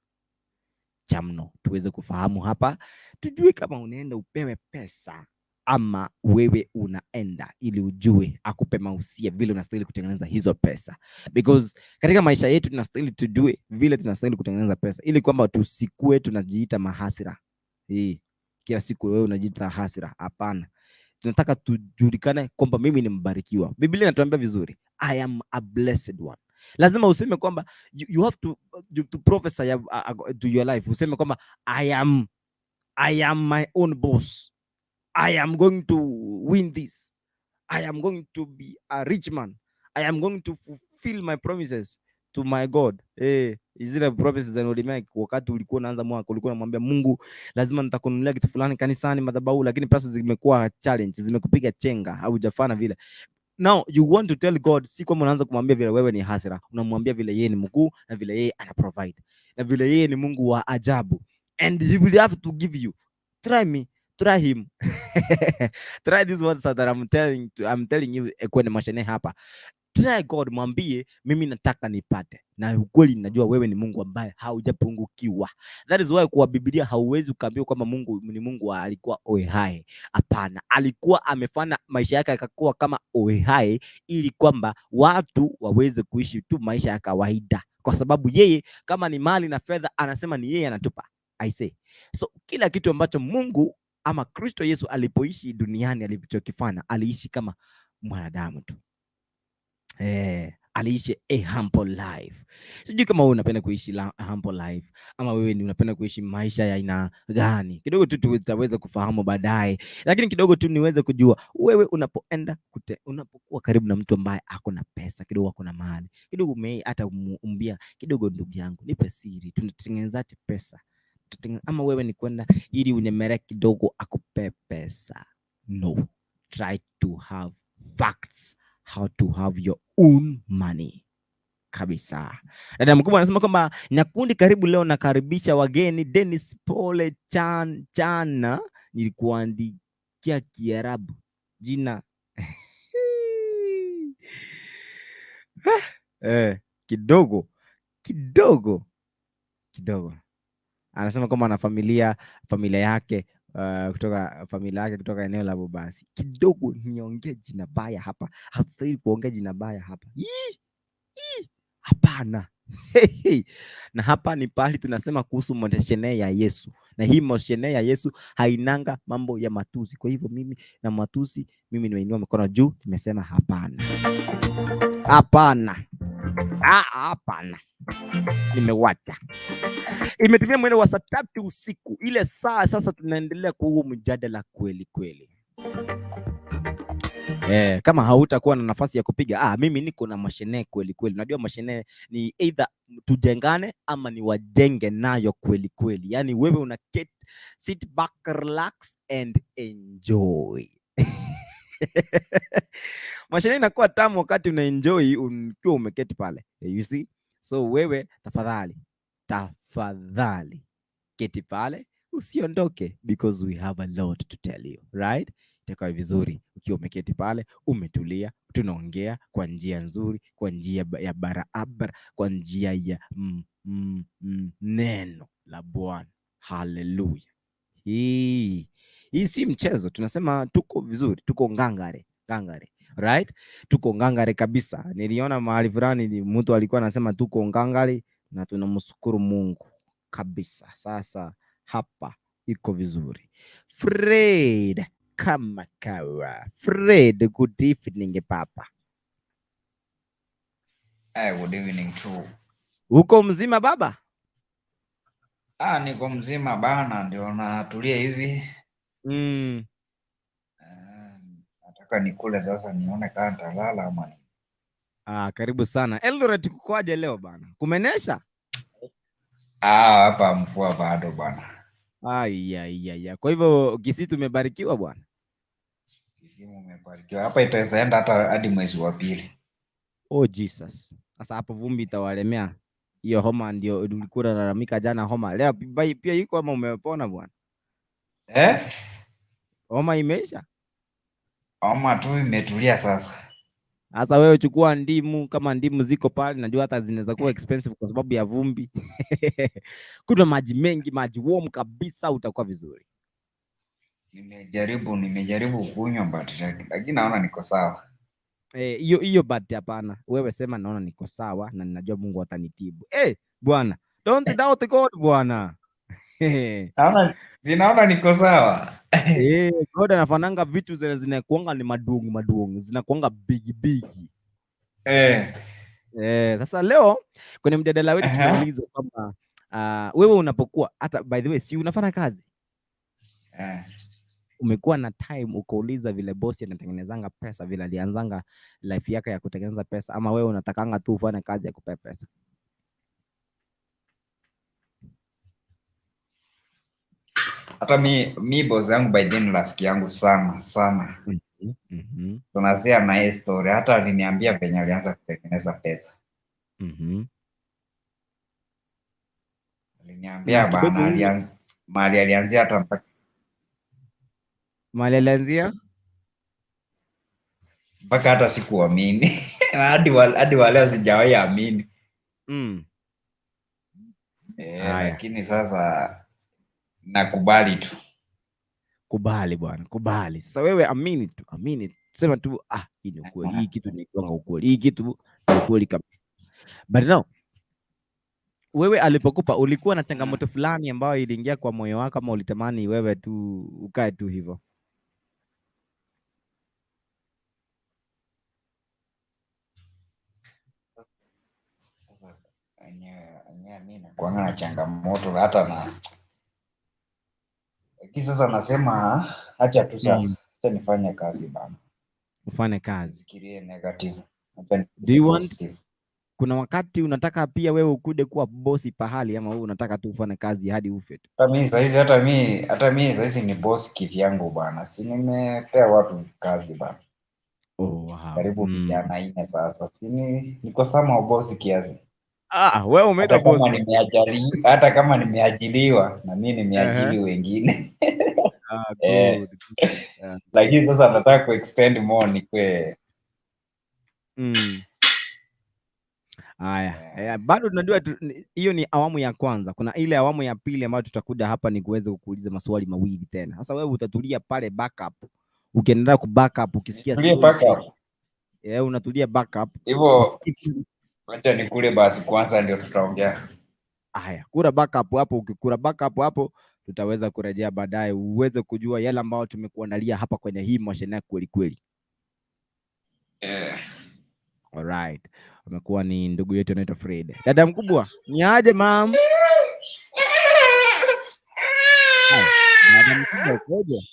Cha mno tuweze kufahamu hapa, tujue kama unaenda upewe pesa ama wewe unaenda ili ujue akupe mausia vile unastahili kutengeneza hizo pesa, because katika maisha yetu tunastahili tujue vile tunastahili kutengeneza pesa ili kwamba tusikue tunajiita mahustler. Hii kila siku wewe unajiita hustler. Hapana, tunataka tujulikane kwamba mimi ni mbarikiwa. Biblia inatuambia vizuri, I am a blessed one. Lazima useme kwamba you have to prophesy to your life, useme kwamba I am my own boss. I am going to win this. I am going to be a rich man. I am going to fulfill my promises to my God. Zile promises za ulimake wakati ulikuwa unaanza mwaka, ulikuwa unamwambia Mungu lazima nitakununulia kitu fulani kanisani, madhabahu, lakini pesa zimekuwa challenge, zimekupiga chenga, haujafanya vile. Now you want to tell God, si kwamba unaanza kumwambia vile wewe ni hustler, unamwambia vile yeye ni mkuu na vile yeye ana provide na vile yeye ni Mungu wa ajabu, and he will have to give you. Try me, try him, try these words that I'm telling you kwenye mashine hapa. Try God, mwambie mimi nataka nipate, na ukweli najua wewe ni Mungu ambaye haujapungukiwa. That is why kwa Biblia hauwezi ukaambiwa kwamba Mungu ni Mungu wa alikuwa oehae. Hapana, alikuwa amefanya maisha yake akakuwa kama oehae ili kwamba watu waweze kuishi tu maisha ya kawaida, kwa sababu yeye kama ni mali na fedha anasema ni yeye anatupa. I say so, kila kitu ambacho Mungu ama Kristo Yesu alipoishi duniani alichokifanya, aliishi kama mwanadamu tu. Aliishi a humble life. Sijui kama wewe unapenda kuishi humble life ama wewe ni unapenda kuishi maisha ya aina gani. Kidogo tu tutaweza kufahamu baadaye, lakini kidogo tu niweze kujua wewe unapoenda unapokuwa karibu na mtu ambaye ako na pesa kidogo, ako na mali kidogo, ume hata umuumbia kidogo, ndugu yangu, nipe siri, tunatengenezaje pesa? Ama wewe ni kwenda ili unyemere kidogo akupe pesa? No, try to have facts how to have your own money kabisa. Dada mkubwa anasema kwamba Nyakundi, karibu leo, nakaribisha wageni. Dennis pole chana, nilikuandikia Kiarabu jina kidogo kidogo kidogo. Anasema kwamba ana familia yake kutoka familia yake kutoka eneo la Bobasi. Kidogo niongee jina baya hapa, hatustahili kuongea jina baya hapa. Ii, ii, hapana. Na hapa ni pahali tunasema kuhusu moshene ya Yesu, na hii moshene ya Yesu hainanga mambo ya matusi. Kwa hivyo mimi na matusi, mimi nimeinua mikono juu, nimesema hapana, hapana, hapana, nimewacha. Imetumia mwendo wa saa 3 usiku, ile saa sasa tunaendelea kwa huo mjadala kweli kweli. Kama hautakuwa na nafasi ya kupiga, mimi niko na mashine kweli kweli. Unajua mashine ni either tujengane ama ni wajenge nayo kweli kweli. Yaani wewe una sit back, relax and enjoy. Mashine inakuwa tamu wakati una enjoy ukiwa umeketi pale. You see? So wewe tafadhali, tafadhali keti pale usiondoke, because we have a lot to tell you, right? Itakuwa vizuri ukiwa umeketi pale umetulia, tunaongea kwa njia nzuri, kwa njia ya barabara, kwa njia ya neno la Bwana. Haleluya! Hii si mchezo, tunasema tuko vizuri, tuko ngangare ngangare, right? Tuko ngangare kabisa. Niliona mahali fulani ni mtu alikuwa anasema tuko ngangare na tunamshukuru Mungu kabisa. Sasa hapa iko vizuri. Fred kama kawa. Fred, good evening papa. Hey, good evening too. Uko mzima baba? Niko mzima bana, ndio natulia hivi. Nataka nikule sasa nione kama nitalala ama nini. Karibu sana. Eldoret kukoaje leo bana? Kumenesha? Hapa mvua bado bana. Ai, ai, ai, ai. Kwa hivyo Kisii tumebarikiwa bwana. Kisii umebarikiwa. Hapa itaweza enda hata hadi mwezi wa pili. Oh Jesus. Sasa hapo vumbi itawalemea. Hiyo homa ndio ulikuwa unalalamika jana homa. Leo pia iko ama umepona bwana? Eh? Homa imeisha? Homa tu imetulia sasa. Sasa wewe chukua ndimu, kama ndimu ziko pale, najua hata zinaweza kuwa expensive kwa sababu ya vumbi. Kunywa maji mengi, maji warm kabisa, utakuwa vizuri. Nimejaribu kunywa but lakini naona niko sawa. Eh, hiyo hiyo but hapana. Wewe sema naona niko sawa na ninajua Mungu atanitibu. Eh, bwana, don't doubt God bwana. Naona zinaona niko sawa. Eh, God anafananga vitu zile zinakuanga ni madungu madungu, zinakuanga big big. Eh, sasa leo kwenye mjadala wetu tunauliza kwamba wewe unapokuwa hata by the way si unafanya kazi? Eh. Umekuwa na time ukauliza vile bosi anatengenezanga pesa, vile alianzanga life yake ya kutengeneza pesa, ama wewe unatakanga tu ufanye kazi ya kupea pesa? Hata mi boss yangu by then rafiki yangu sana sana. Tunashare na yeye story. Hata aliniambia venye alianza kutengeneza pesa. Aliniambia Na kidogo bana, mahali alianzia hata mpaka mahali alianzia? Mpaka hata sikuamini. Hadi wa leo sijawahi amini. Lakini sasa nakubali tu. Kubali bwana, kubali. Sasa wewe amini tu, amini. Sema tu, hii ni ukweli, hii kitu ni kwanga ukweli, hii kitu ni ukweli kabisa. But now wewe alipokupa ulikuwa na changamoto fulani ambayo iliingia kwa moyo wako ama ulitamani wewe tu ukae tu hivyo? Sasa enyewe mimi nakuanga na changamoto hata na lakini sasa nasema acha tu sasa. Acha nifanye kazi bana. Ufanye kazi. Sifikirie negative. Acha nifikirie Do you want positive. Kuna wakati unataka pia wewe ukuje kuwa bosi pahali ama wewe unataka tu ufanye kazi hadi ufe tu? Hata mimi saizi, hata mimi saizi ni boss kivyangu bana. Si nimepea watu kazi bana. Oh, wow. Karibu vijana 4 sasa. Si niko sama boss kiasi. Wewe umeita Hata boss. hata kama nimeajiriwa na mimi nimeajiri wengine. Good, good. Lakini sasa nataka kuextend more nikwe. Haya, bado tunajua hiyo ni awamu ya kwanza. Kuna ile awamu ya pili ambayo tutakuja hapa ni kuweza kukuuliza maswali mawili tena. Sasa wewe utatulia pale backup. Ukiendelea ku backup ukisikia Nitulie simu backup. Unatulia backup. Hivyo, Usikie wacha nikule basi kwanza ndio tutaongea. Haya, kura backup hapo, ukikura backup hapo tutaweza kurejea baadaye uweze kujua yale ambayo tumekuandalia hapa kwenye hii mashine kweli kweli. All right. Amekuwa ni ndugu yetu anaitwa Fred. Dada mkubwa, ni aje mam? Hai, dada mkubwa ukoje?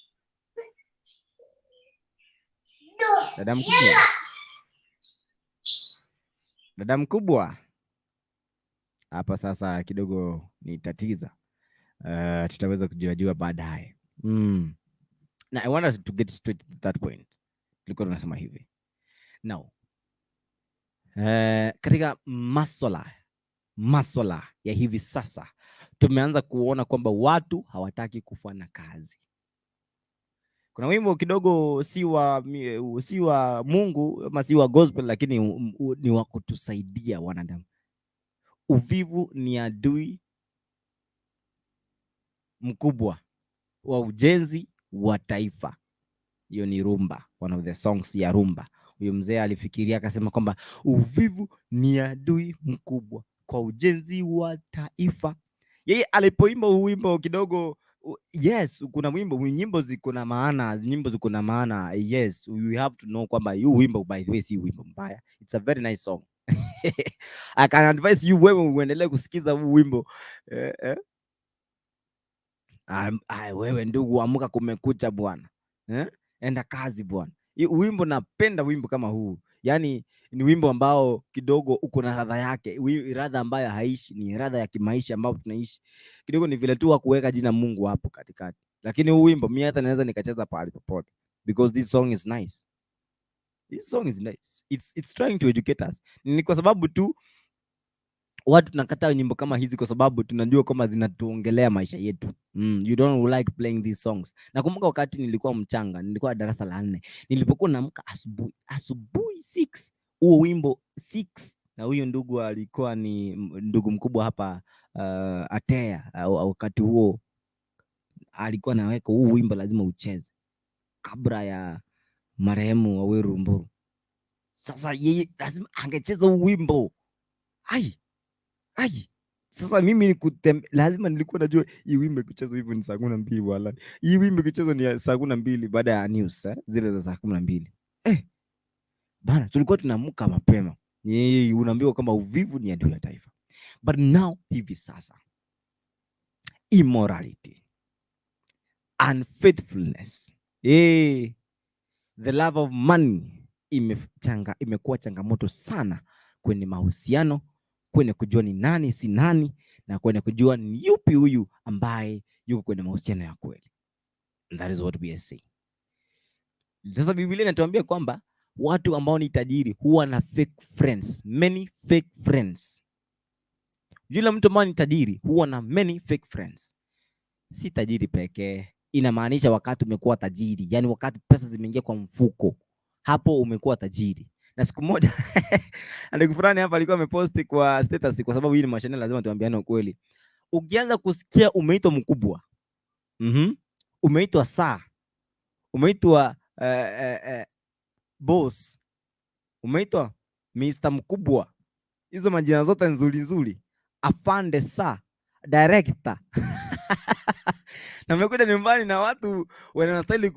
Dada mkubwa. Dada mkubwa. Hapa sasa kidogo ni tatiza. Tutaweza kujua baadaye. Now I want us to get straight to that point. Tulikuwa tunasema hivi. Now, katika maswala ya hivi sasa tumeanza kuona kwamba watu hawataki kufanya kazi. Kuna wimbo kidogo si wa Mungu ama si wa gospel, lakini ni wa kutusaidia wanadamu. Uvivu ni adui mkubwa wa ujenzi wa taifa. Hiyo ni rumba, one of the songs ya rumba. Huyo mzee alifikiria akasema kwamba uvivu ni adui mkubwa kwa ujenzi wa taifa. Yeye alipoimba huu wimbo kidogo, yes, kuna wimbo, nyimbo ziko na maana, nyimbo ziko na maana. Yes, we have to know kwamba huu wimbo by the way si wimbo mbaya. It's a very nice song. I can advise you wewe uendelee kusikiza huu wimbo. Wewe ndugu, amka, kumekucha bwana. Enda kazi bwana. Hii wimbo, napenda wimbo kama huu. Yaani ni wimbo ambao kidogo uko na ladha yake, ladha ambayo haishi, ni ladha ya kimaisha ambayo tunaishi. Kidogo ni vile tu hakuweka jina Mungu hapo katikati. Lakini huu wimbo mimi hata naweza nikacheza pahali popote because this song is nice. This song is nice. It's trying to educate us. Ni kwa sababu tu watu tunakataa nyimbo kama hizi kwa sababu tunajua kwamba zinatuongelea maisha yetu. You don't like playing these songs. Nakumbuka wakati nilikuwa mchanga, nilikuwa darasa la 4, nilipokuwa naamka asubuhi asubuhi 6, huo wimbo 6, na huyo ndugu alikuwa ni ndugu mkubwa hapa Atea. Wakati huo alikuwa anaweka huu wimbo lazima ucheze kabla ya marehemu Waweru Mburu. Sasa yeye lazima angecheza huu wimbo. Ai, ai. Sasa mimi ni lazima nilikuwa najua hii wimbo ikichezwa hivyo ni saa 12, wala hii wimbo ikichezwa ni saa 12 baada ya news, zile za saa 12. Bana, tulikuwa tunaamka mapema. Unaambiwa kwamba uvivu ni adui ya taifa. But now hivi sasa immorality, unfaithfulness, the love of money imekuwa changamoto sana kwenye mahusiano, kwenye kujua ni nani si nani, na kwenye kujua ni yupi huyu ambaye yuko kwenye mahusiano ya kweli. And that is what we are saying. Sasa Biblia inatuambia kwamba watu ambao ni tajiri huwa na fake friends, many fake friends. Yule mtu ambaye ni tajiri huwa na many fake friends. Si tajiri pekee, inamaanisha wakati umekuwa tajiri, yani wakati pesa zimeingia kwa mfuko, hapo umekuwa tajiri. Na siku moja ndugu fulani hapa alikuwa ameposti kwa status, kwa sababu hii ni mashine, lazima tuambiane ukweli. Ukianza kusikia umeitwa mkubwa, umeitwa saa, umeitwa boss, umeitwa Mr. mkubwa, hizo majina zote nzuri nzuri, afande, saa, director, na umekuja nyumbani na watu wanastahili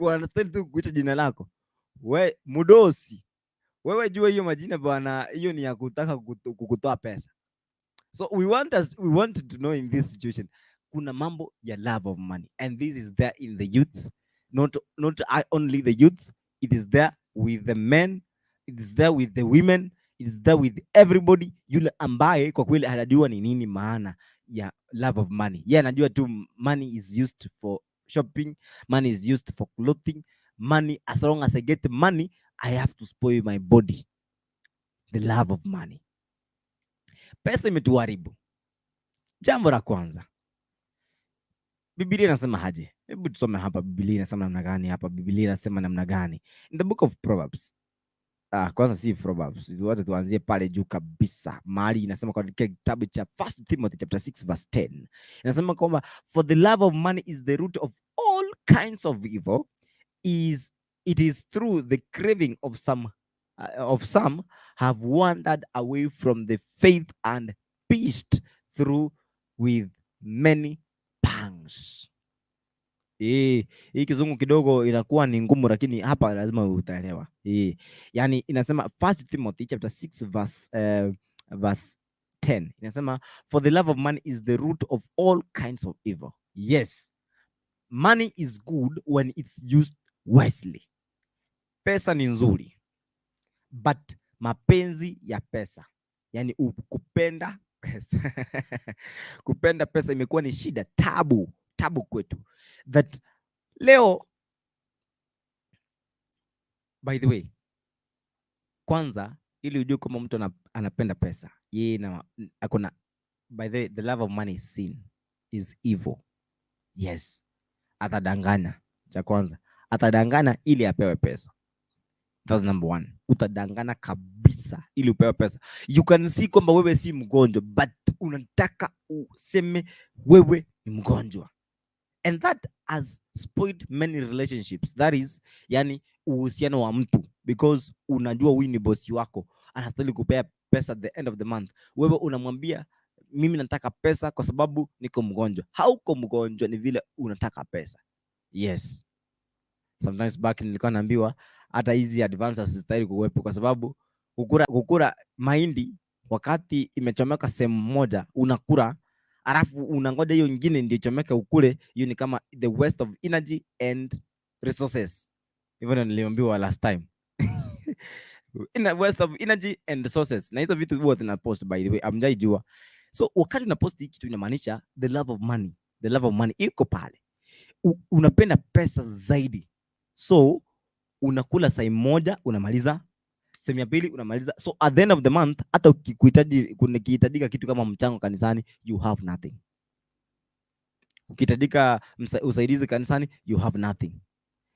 tu kuita jina lako, we mudosi, wewe jua hiyo majina bwana, hiyo ni ya kutaka kukutoa pesa. So we want to know in this situation kuna mambo ya love of money, and this is there in the youths, not only the youths, it is there with the men, it is there with the women, it is there with everybody. Yule ambaye kwa kweli anajua ni nini maana ya love of money, yeye anajua tu money is used for shopping, money is used for clothing, money, as long as I get money, I have to spoil my body. The love of money, pesa imetuharibu. Jambo la kwanza, Biblia inasema aje? Hebu tusome hapa, Biblia inasema namna gani hapa? Biblia inasema namna gani? In the book of Proverbs. Ah, kwanza si Proverbs. Wacha tuanzie pale juu kabisa. Mahali inasema katika kitabu cha First Timothy chapter 6 verse 10. Inasema kwamba for the love of money is the root of all kinds of evil, is it is through the craving of some have wandered away from the faith and pierced through with many pangs. Hii kizungu kidogo inakuwa ni ngumu, lakini hapa lazima utaelewa. Yani inasema First Timothy chapter 6 verse 10 inasema for the love of money is the root of all kinds of evil. Yes, money is good when it's used wisely. Pesa ni nzuri, but mapenzi ya pesa, yani kupenda pesa, kupenda pesa imekuwa ni shida, tabu tabu kwetu, that leo, by the way, kwanza ili ujue kama mtu anapenda pesa, yeye na akona, by the way, the love of money is sin, is evil. Yes, atadanganya. Cha kwanza, atadanganya ili apewe pesa. That's number one. Utadangana kabisa ili upewe pesa. You can see kwamba wewe si mgonjwa, but unataka useme wewe ni mgonjwa, and that has spoiled many relationships. That is, yani uhusiano wa mtu, because unajua huyu ni bosi wako, anastahili kupea pesa at the end of the month. Wewe unamwambia, "Mimi nataka pesa kwa sababu niko mgonjwa." Hauko mgonjwa, ni vile unataka pesa. Yes, sometimes back nilikuwa naambiwa hata hizi advances hazistahili kuwepo kwa sababu kukura mahindi wakati imechomeka sehemu moja unakula, alafu unangoja hiyo ingine ndio ichomeke ukule, hiyo ni kama the waste of energy and resources. Hivyo ndio niliambiwa last time. In a waste of energy and resources. Na hizo vitu huwa tuna post, by the way, amjaijua. So wakati una post hii kitu inamaanisha the love of money, the love of money iko pale. Unapenda pesa zaidi, so unakula saa moja unamaliza. Sehemu ya pili unamaliza. So at the end of the month, hata ukikuhitaji, kunakihitajika kitu kama mchango kanisani, you have nothing. Ukihitajika usaidizi kanisani, you have nothing.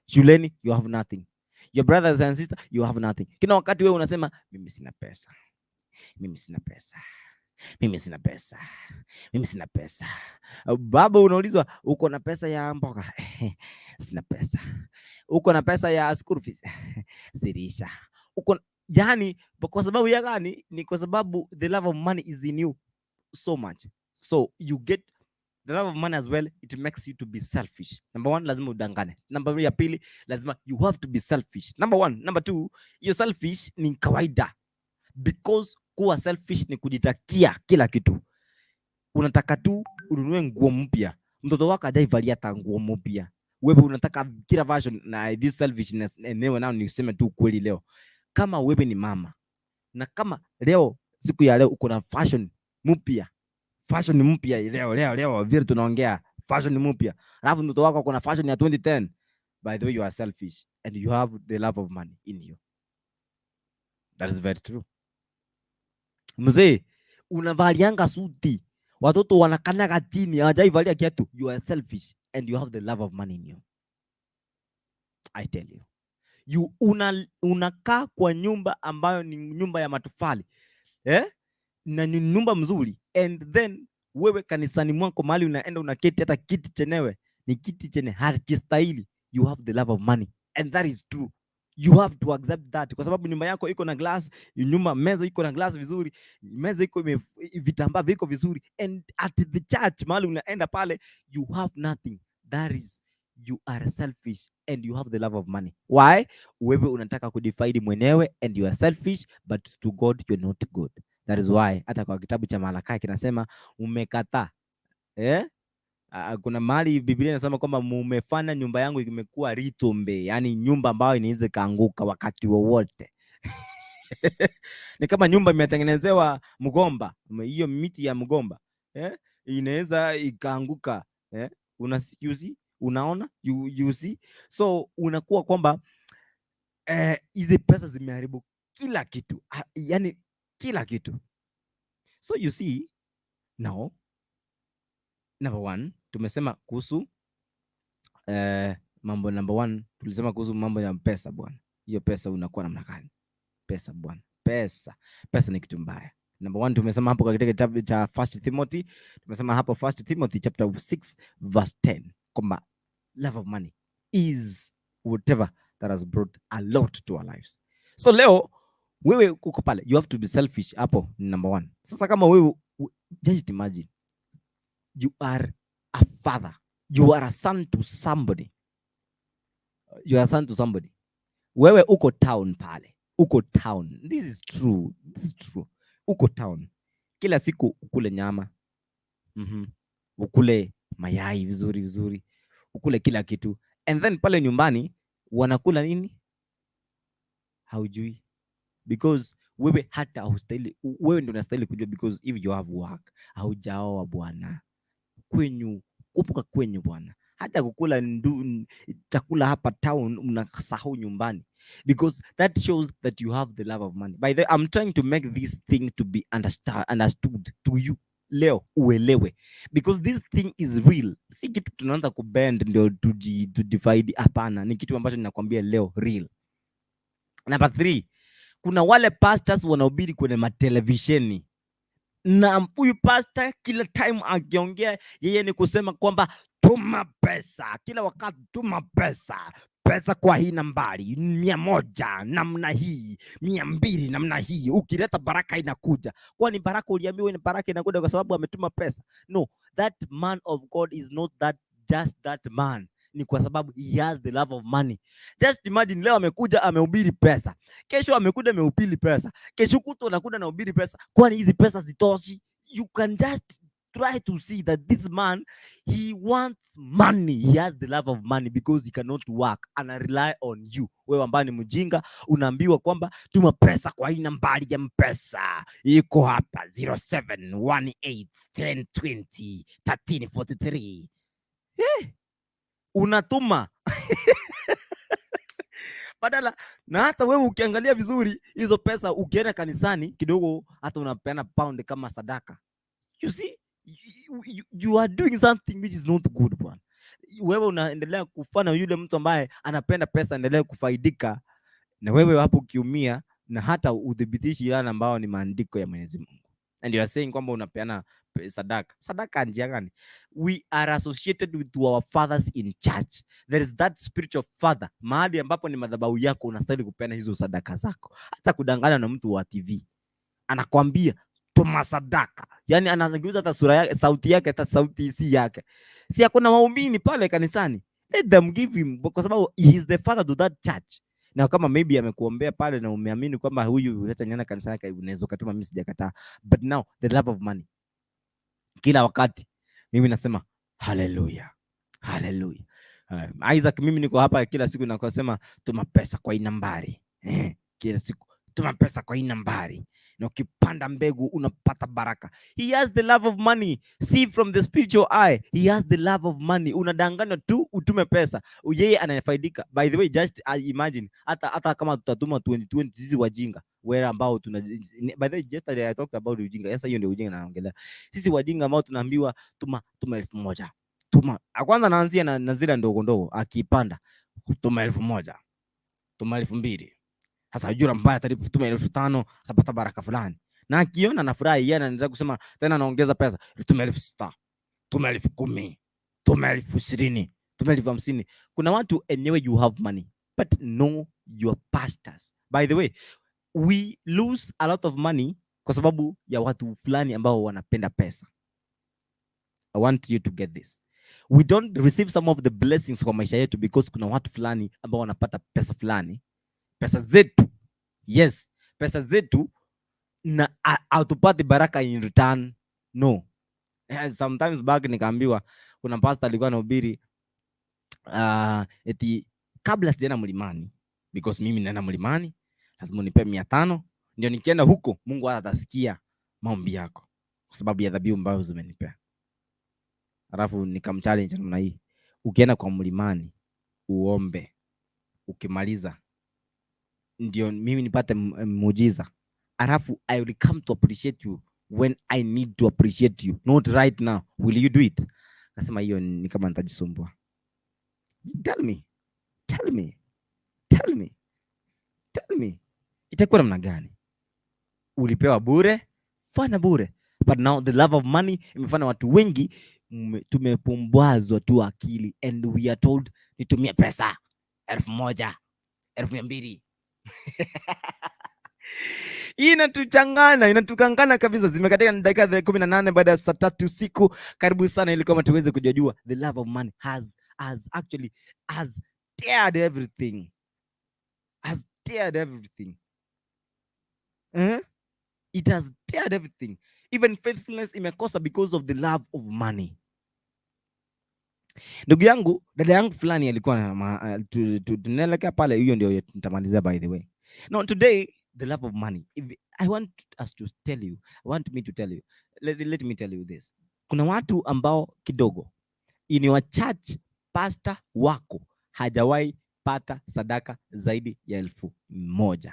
Shuleni, you have nothing. Your brothers and sisters, you have nothing. Kila wakati wewe unasema, "Mimi sina pesa, mimi sina pesa, mimi sina pesa, mimi sina pesa." Baba, unaulizwa, "Uko na pesa ya mboga?" "Sina pesa." "Uko na pesa ya school fees?" "Zilisha." Uko yani, kwa sababu ya gani? Ni kwa sababu the love of money is in you so much. So you get the love of money as well, it makes you to be selfish. Number one, lazima udangane. Number ya pili, lazima you have to be selfish. Number one. Number two, you're selfish ni kawaida, because kuwa selfish ni kujitakia kila kitu. Unataka tu ununue nguo mpya, mtoto wako hajaivalia hata nguo mpya, wewe unataka kila version. Na this selfishness enyewe nao, niseme tu kweli leo, kama wewe ni mama na kama leo, siku ya leo, uko na fashion mpya, fashion mpya leo leo leo vile tunaongea, fashion mpya, alafu mtoto wako kuna fashion ya 2010, by the way, you are selfish and you have the love of money in you. That is very true. Mzee, unavalianga suti, watoto wanakanyaga chini, hawajaivalia kiatu. You are selfish and you have the love of money in you. I tell you, you unakaa kwa nyumba ambayo ni nyumba ya matofali, eh? Na ni nyumba mzuri, and then wewe kanisani mwako mahali unaenda unaketi, hata kiti chenyewe ni kiti chenye hakistahili. You have the love of money and that is true. You have to accept that, kwa sababu nyumba yako iko na glass, nyumba, meza iko na glass vizuri, meza iko vitambaa viko vizuri, and at the church mahali unaenda pale, you have nothing. That is, you are selfish and you have the love of money. Why? Wewe unataka kujifaidi mwenyewe and you are selfish, but to God you're not good. That is why hata kwa kitabu cha Malakai kinasema umekataa, eh? Kuna mahali Biblia inasema kwamba mumefanya nyumba yangu imekuwa ritombe, yani nyumba ambayo inaweza ikaanguka wakati wowote. Ni kama nyumba imetengenezewa mgomba, hiyo miti ya mgomba, eh? Inaweza ikaanguka, eh? You see? Unaona? You see? So unakuwa kwamba hizi pesa zimeharibu kila kitu, yani kila kitu. So you see now, number one, tumesema kuhusu mambo, number one, tulisema kuhusu mambo ya pesa bwana. Hiyo pesa unakuwa namna gani? Pesa bwana, pesa, pesa ni kitu mbaya. Number one, tumesema hapo katika kitabu cha First Timothy, tumesema hapo First Timothy chapter 6 verse 10 kwamba love of money is whatever that has brought a lot to our lives. So leo wewe uko pale, you have to be selfish hapo ni number one. Sasa kama wewe, just imagine you are a father, you are a son to somebody, you are a son to somebody. Wewe uko town pale, uko town. This is true, this is true. Uko town, kila siku ukule nyama, ukule mayai vizuri vizuri, ukule kila kitu, and then pale nyumbani wanakula nini? Haujui, because wewe hata haustahili, wewe ndio unastahili kujua, because if you have work, haujaoa bwana, kwenyu, kumbuka kwenyu bwana, hata kukula chakula hapa town unasahau nyumbani, because that shows that you have the love of money. By the way, I'm trying to make this thing to be understood to you leo, uelewe, because this thing is real. Si kitu tunaanza kubend ndio tujifaidi, hapana, ni kitu ambacho ninakwambia leo real. Number three, kuna wale pastors wanahubiri kwenye matelevisheni, na huyu pastor kila time akiongea, yeye ni kusema kwamba tuma pesa kila wakati, tuma pesa, pesa kwa hii nambari 100 namna hii, 200 namna hii, ukileta baraka inakuja. Kwani baraka uliambiwa ni baraka inakuja kwa sababu ametuma pesa? No, that man of God is not that, just that man, ni kwa sababu he has the love of money. Just imagine leo amekuja amehubiri pesa, kesho amekuja amehubiri pesa, kesho kutwa anakuja anahubiri pesa. Kwani hizi pesa zitoshi? You can just try to see that this man, he wants money. He has the love of money because he cannot work and rely on you. Wewe ambaye ni mjinga unaambiwa kwamba tuma pesa kwa hii nambari ya Mpesa iko hapa, 0718 10 20 13 43. Eh, unatuma. Badala na hata wewe ukiangalia vizuri hizo pesa, ukienda kanisani kidogo, hata unapeana pound kama sadaka. You see, you are doing something which is not good, bwana. Wewe unaendelea kufanya yule mtu ambaye anapenda pesa endelee kufaidika, na wewe hapo ukiumia, na hata udhibitishi yale ambao ni maandiko ya Mwenyezi Mungu. And you are saying kwamba unapeana sadaka. Sadaka njia gani? We are associated with our fathers in church. There is that spiritual father. Mahali ambapo ni madhabahu yako unastahili kupeana hizo sadaka zako. Hata kudanganya na mtu wa TV. Anakwambia tuma sadaka. Yaani anageuza hata sura yake, sauti yake, hata sauti si yake. Si hakuna waumini pale kanisani? Let them give him, kwa sababu he is the father to that church. Na kama maybe amekuombea pale na umeamini kwamba huyu acha niende kanisani yake, unaweza ukatuma, mimi sijakataa. But now the love of money. Kila wakati mimi nasema haleluya, haleluya. Isaac, mimi niko hapa kila siku nakosema tuma pesa kwa hii nambari. Kila siku tuma pesa kwa hii nambari, na ukipanda mbegu unapata baraka. He has the love of money. See from the spiritual eye, he has the love of money. Unadanganywa tu utume pesa, yeye anafaidika. By the way, just imagine hata kama tutatuma 2020, sisi wajinga wale ambao tuna, by the way, yesterday I talked about ujinga. Sasa hiyo ndio ujinga naongelea. Sisi wajinga ambao tunaambiwa tuma 1000, tuma kwanza, naanzia na zile ndogo ndogo, akipanda tuma 1000, tuma 2000. Sasa yule mbaya atalituma 5000, atapata baraka fulani, na akiona anafurahi, yeye anaanza kusema tena, anaongeza pesa, tuma 6000, tuma 10,000, tuma 20,000, tuma 50,000. Kuna watu enyewe, you have money but know your pastors. By the way, we lose a lot of money kwa sababu ya watu fulani ambao wanapenda pesa. I want you to get this. We don't receive some of the blessings kwa maisha yetu because kuna watu fulani ambao wanapata pesa fulani, pesa zetu, yes, pesa zetu, na hatupati baraka in return. No. Sometimes back nikaambiwa kuna pastor alikuwa anahubiri eti kabla sijaenda mlimani, because mimi naenda mlimani lazima unipe 500 ndio nikienda huko Mungu hata atasikia maombi yako kwa sababu ya dhabihu ambayo zimenipea. Alafu nikamchallenge namna hii, ukienda kwa mlimani uombe, ukimaliza ndio mimi nipate muujiza, alafu I will come to appreciate you when I need to appreciate you, not right now. Will you do it? Nasema hiyo ni kama nitajisumbua. Tell me, tell me, tell me, tell me, itakuwa namna gani? Ulipewa bure, fanya bure. But now the love of money imefanya watu wengi tumepumbwazwa tu akili and we are told nitumie pesa 1000, 200. Hii inatuchangana, inatukangana kabisa. Zimekatika ni dakika 18 baada ya saa 3 usiku. Karibu sana ili kama tuweze kujua the love of money has actually has teared everything, has teared everything. Eh? It has teared everything. Even faithfulness imekosa because of the love of money. Ndugu yangu, dada yangu fulani alikuwa na tunaelekea pale, hiyo ndio nitamalizia by the way. Now today the love of money. If I want us to tell you, I want me to tell you. Let me tell you this. Kuna watu ambao kidogo in your church pastor wako hajawahi pata sadaka zaidi ya 1000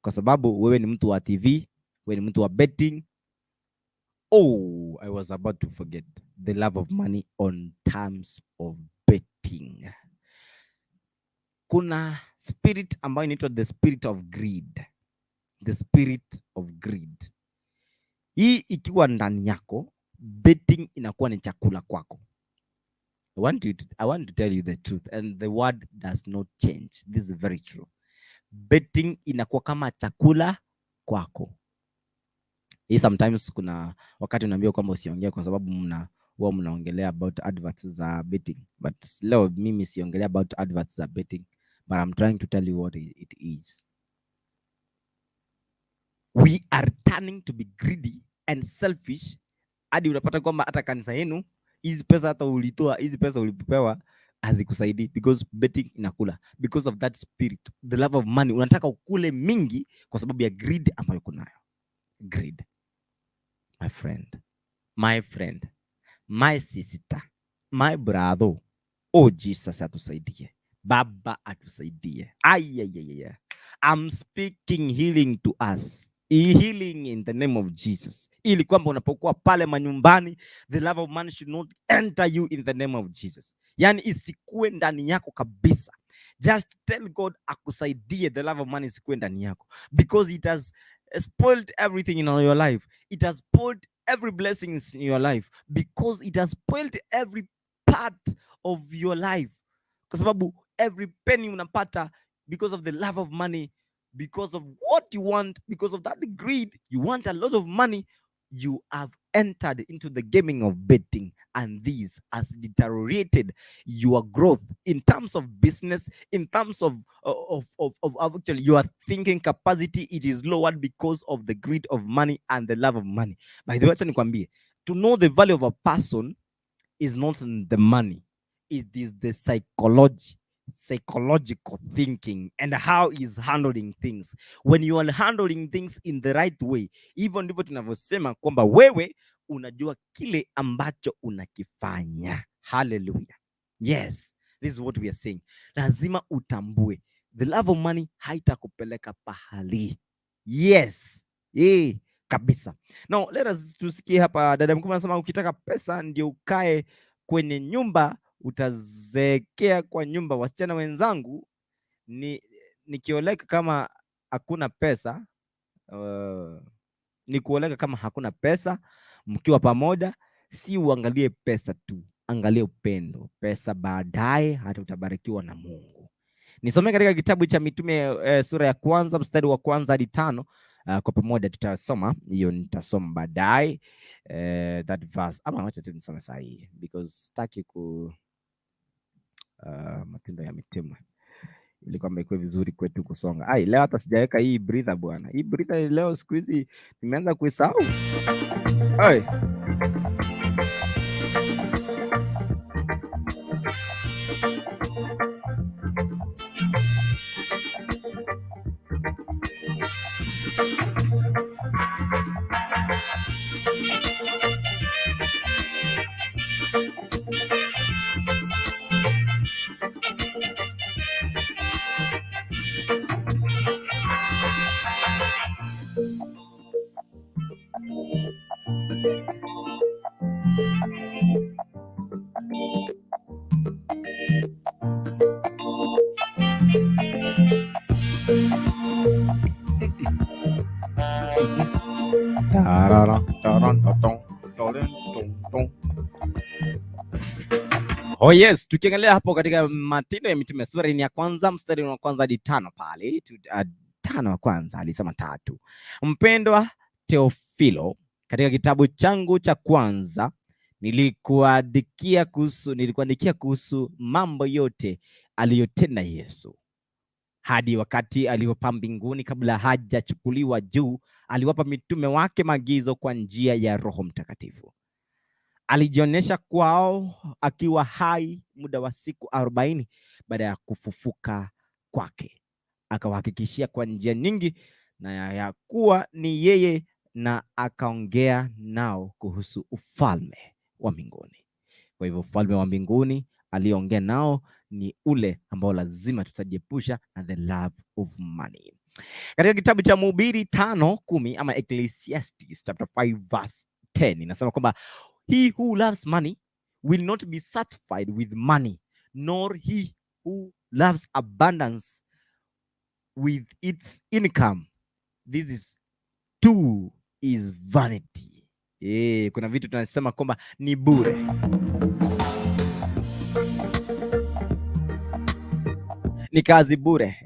kwa sababu wewe ni mtu wa TV, wewe ni mtu wa betting. Oh, I was about to forget the love of money on terms of betting. Kuna spirit ambayo inaitwa the spirit of greed. The spirit of greed. Hii ikiwa ndani yako, betting inakuwa ni chakula kwako. I want to tell you the truth and the word does not change. This is very true. Betting inakuwa kama chakula kwako. Hii sometimes kuna wakati unaambiwa kwamba usiongee kwa sababu mna huwa mnaongelea about adverts za betting, but leo mimi siongelea about adverts za betting, but I'm trying to tell you what it is. We are turning to be greedy and selfish hadi unapata kwamba hata kanisa yenu hizi pesa hata ulitoa, hizi pesa ulipewa hazikusaidii because betting inakula because of that spirit, the love of money. Unataka ukule mingi kwa sababu ya greed ambayo kunayo. Greed, my friend, my friend, my sister, my brother. Oh Jesus atusaidie. Baba atusaidie. Ayayaya. I'm speaking healing to us. Healing in the name of Jesus. Ili kwamba unapokuwa pale manyumbani, the love of money should not enter you in the name of Jesus. Yani isikue ndani yako kabisa. Just tell God akusaidie the love of money isikuwe ndani yako, because it has spoiled everything in your life. It has spoiled every blessing in your life, because it has spoiled every part of your life. Kwa sababu every penny unapata because of the love of money, because of what you want, because of that greed, you want a lot of money, you have entered into the gaming of betting, and this has deteriorated your growth in terms of business, in terms of actually your thinking capacity. It is lowered because of the greed of money and the love of money. By the way, acha nikwambie, to know the value of a person is not in the money, it is the psychological thinking and how is handling things. When you are handling things in the right way, hivyo ndivyo tunavyosema kwamba wewe unajua kile ambacho unakifanya. Hallelujah. Yes, this is what we are saying. Lazima utambue the love of money haitakupeleka pahali. Yes, kabisa. Now let us tusikie hapa dada mkubwa anasema ukitaka pesa ndio ukae kwenye nyumba, utazeekea kwa nyumba. Wasichana wenzangu, ni nikioleka kama hakuna pesa, ni kuoleka kama hakuna pesa. Mkiwa pamoja, si uangalie pesa tu, angalia upendo. Pesa baadaye, hata utabarikiwa na Mungu. Nisome katika kitabu cha Mitume sura ya kwanza mstari wa kwanza hadi 5. Kwa pamoja tutasoma hiyo, nitasoma baadaye that verse, ama wacha tu nisome saa hii because sitaki ku Matendo ya Mitume ili kwamba ikuwe vizuri kwetu kusonga. Ai, leo hata sijaweka hii breather bwana. Hii breather leo siku hizi nimeanza kuisahau. Ai. Tarara, taran, tatong, toren, tong, tong. Oh yes, tukiangalia hapo katika Matendo ya Mitume sura ni ya kwanza mstari wa kwanza hadi 5 pale, 5 wa kwanza alisema 3. Mpendwa Teofilo, katika kitabu changu cha kwanza nilikuandikia kuhusu mambo yote aliyotenda Yesu hadi wakati alipopaa mbinguni. Kabla hajachukuliwa juu, aliwapa mitume wake maagizo kwa njia ya Roho Mtakatifu. Alijionyesha kwao akiwa hai muda wa siku 40 baada ya kufufuka kwake. Akawahakikishia kwa njia nyingi na ya kuwa ni yeye, na akaongea nao kuhusu ufalme wa mbinguni. Kwa hivyo ufalme wa mbinguni aliongea nao ni ule ambao lazima tutajiepusha na the love of money. Katika kitabu cha Mhubiri 5:10 ama Ecclesiastes chapter 5 verse 10 inasema kwamba he who loves money will not be satisfied with money, nor he who loves abundance with its income. This is too is vanity. Kuna vitu tunasema kwamba ni bure. Ni kazi bure.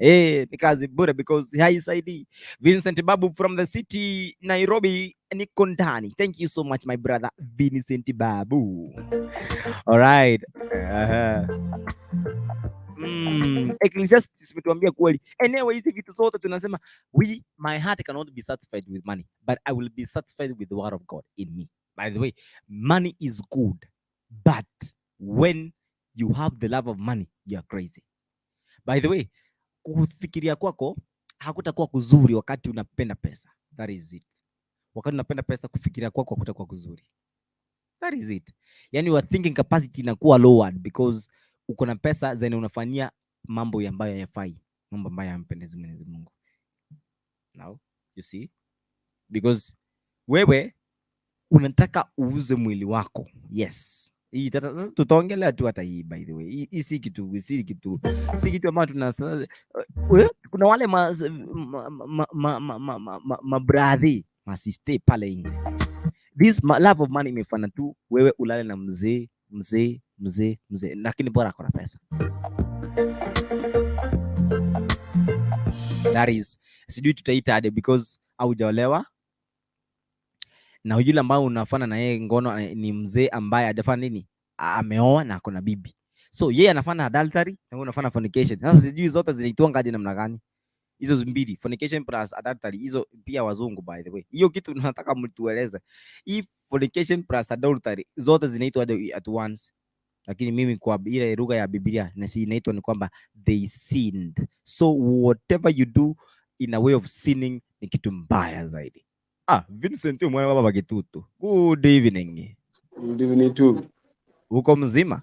Ni kazi bure because haisaidii. Vincent Babu from the city Nairobi, niko ndani. Thank you so much my brother Vincent Babu. All right. Ecclesiastes imetuambia kweli. Anyway, hizi vitu zote tunasema my heart cannot be satisfied with money, but I will be satisfied with the word of God in me. By the way, money is good, but when you have the love of money, you are crazy. By the way, kufikiria kwako hakutakuwa kuzuri wakati unapenda pesa. That is it. Wakati unapenda pesa, kufikiria kwako hakutakuwa kuzuri. That is it. Yani your thinking capacity inakuwa lowered because uko na pesa zenye unafanyia Mambo ambayo hayafai, mambo ambayo hayampendezi Mwenyezi Mungu. Now you see, because wewe unataka uuze mwili wako. Yes, hii tutaongelea tu hata hii, by the way. Hii si kitu ambayo tuna kuna wale ma ma ma ma ma ma ma ma mabradhi, masiste pale nje. This love of money imefanya tu wewe ulale na mzee, mzee, mzee, mzee, lakini bora akona pesa. That is, sijui tutaita aje, because haujaolewa na yule ambao unafanya na yeye ngono ni mzee ambaye hajafanya nini, ameoa na ako na bibi, so yeye anafanya adultery na wewe unafanya fornication. Sasa sijui zote zinaitwangaje namna gani hizo mbili, fornication plus adultery. Hizo pia wazungu, by the way, hiyo kitu nataka mtueleze, hii fornication plus adultery zote zinaitwa aje at once? Lakini mimi kwa ile lugha ya Biblia na si inaitwa ni kwamba they sinned. So whatever you do in a way of sinning ni kitu mbaya zaidi. Ah, Vincent mwana baba Kitutu, good evening. Good evening too. Uko mzima?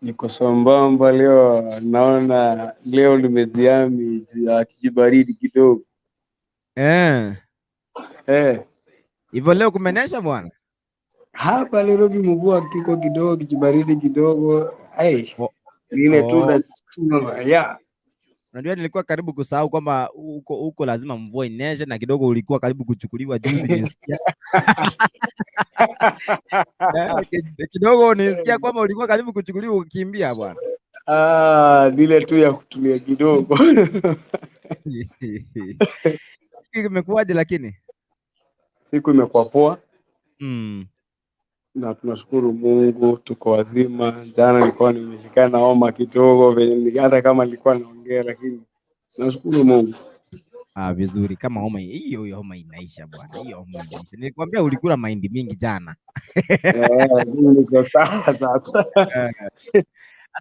Niko sambamba leo, naona leo nimejiami juu ya kijibaridi kidogo. Eh, Hivyo leo kumenyesha, bwana? Hapa Nairobi mvua kiko kidogo, kijibaridi kidogo. Hey, ni ile tu nasema yeah. Unajua nilikuwa karibu kusahau kwamba huko huko lazima mvua inyeshe, na kidogo ulikuwa karibu kuchukuliwa juzi, nilisikia. Kidogo nilisikia kwamba ulikuwa karibu kuchukuliwa ukikimbia, bwana. Ah, ni ile tu ya kutulia kidogo. Siku imekuwaje lakini? Siku imekuwa poa na tunashukuru Mungu tuko wazima. Jana nilikuwa nimeshikana na homa kidogo venye hata kama nilikuwa naongea, lakini nashukuru Mungu. Ah, vizuri. Kama homa hiyo hiyo homa inaisha, bwana. Hiyo homa inaisha. Nilikwambia ulikula mahindi mingi jana. Eh, mimi niko sawa sasa.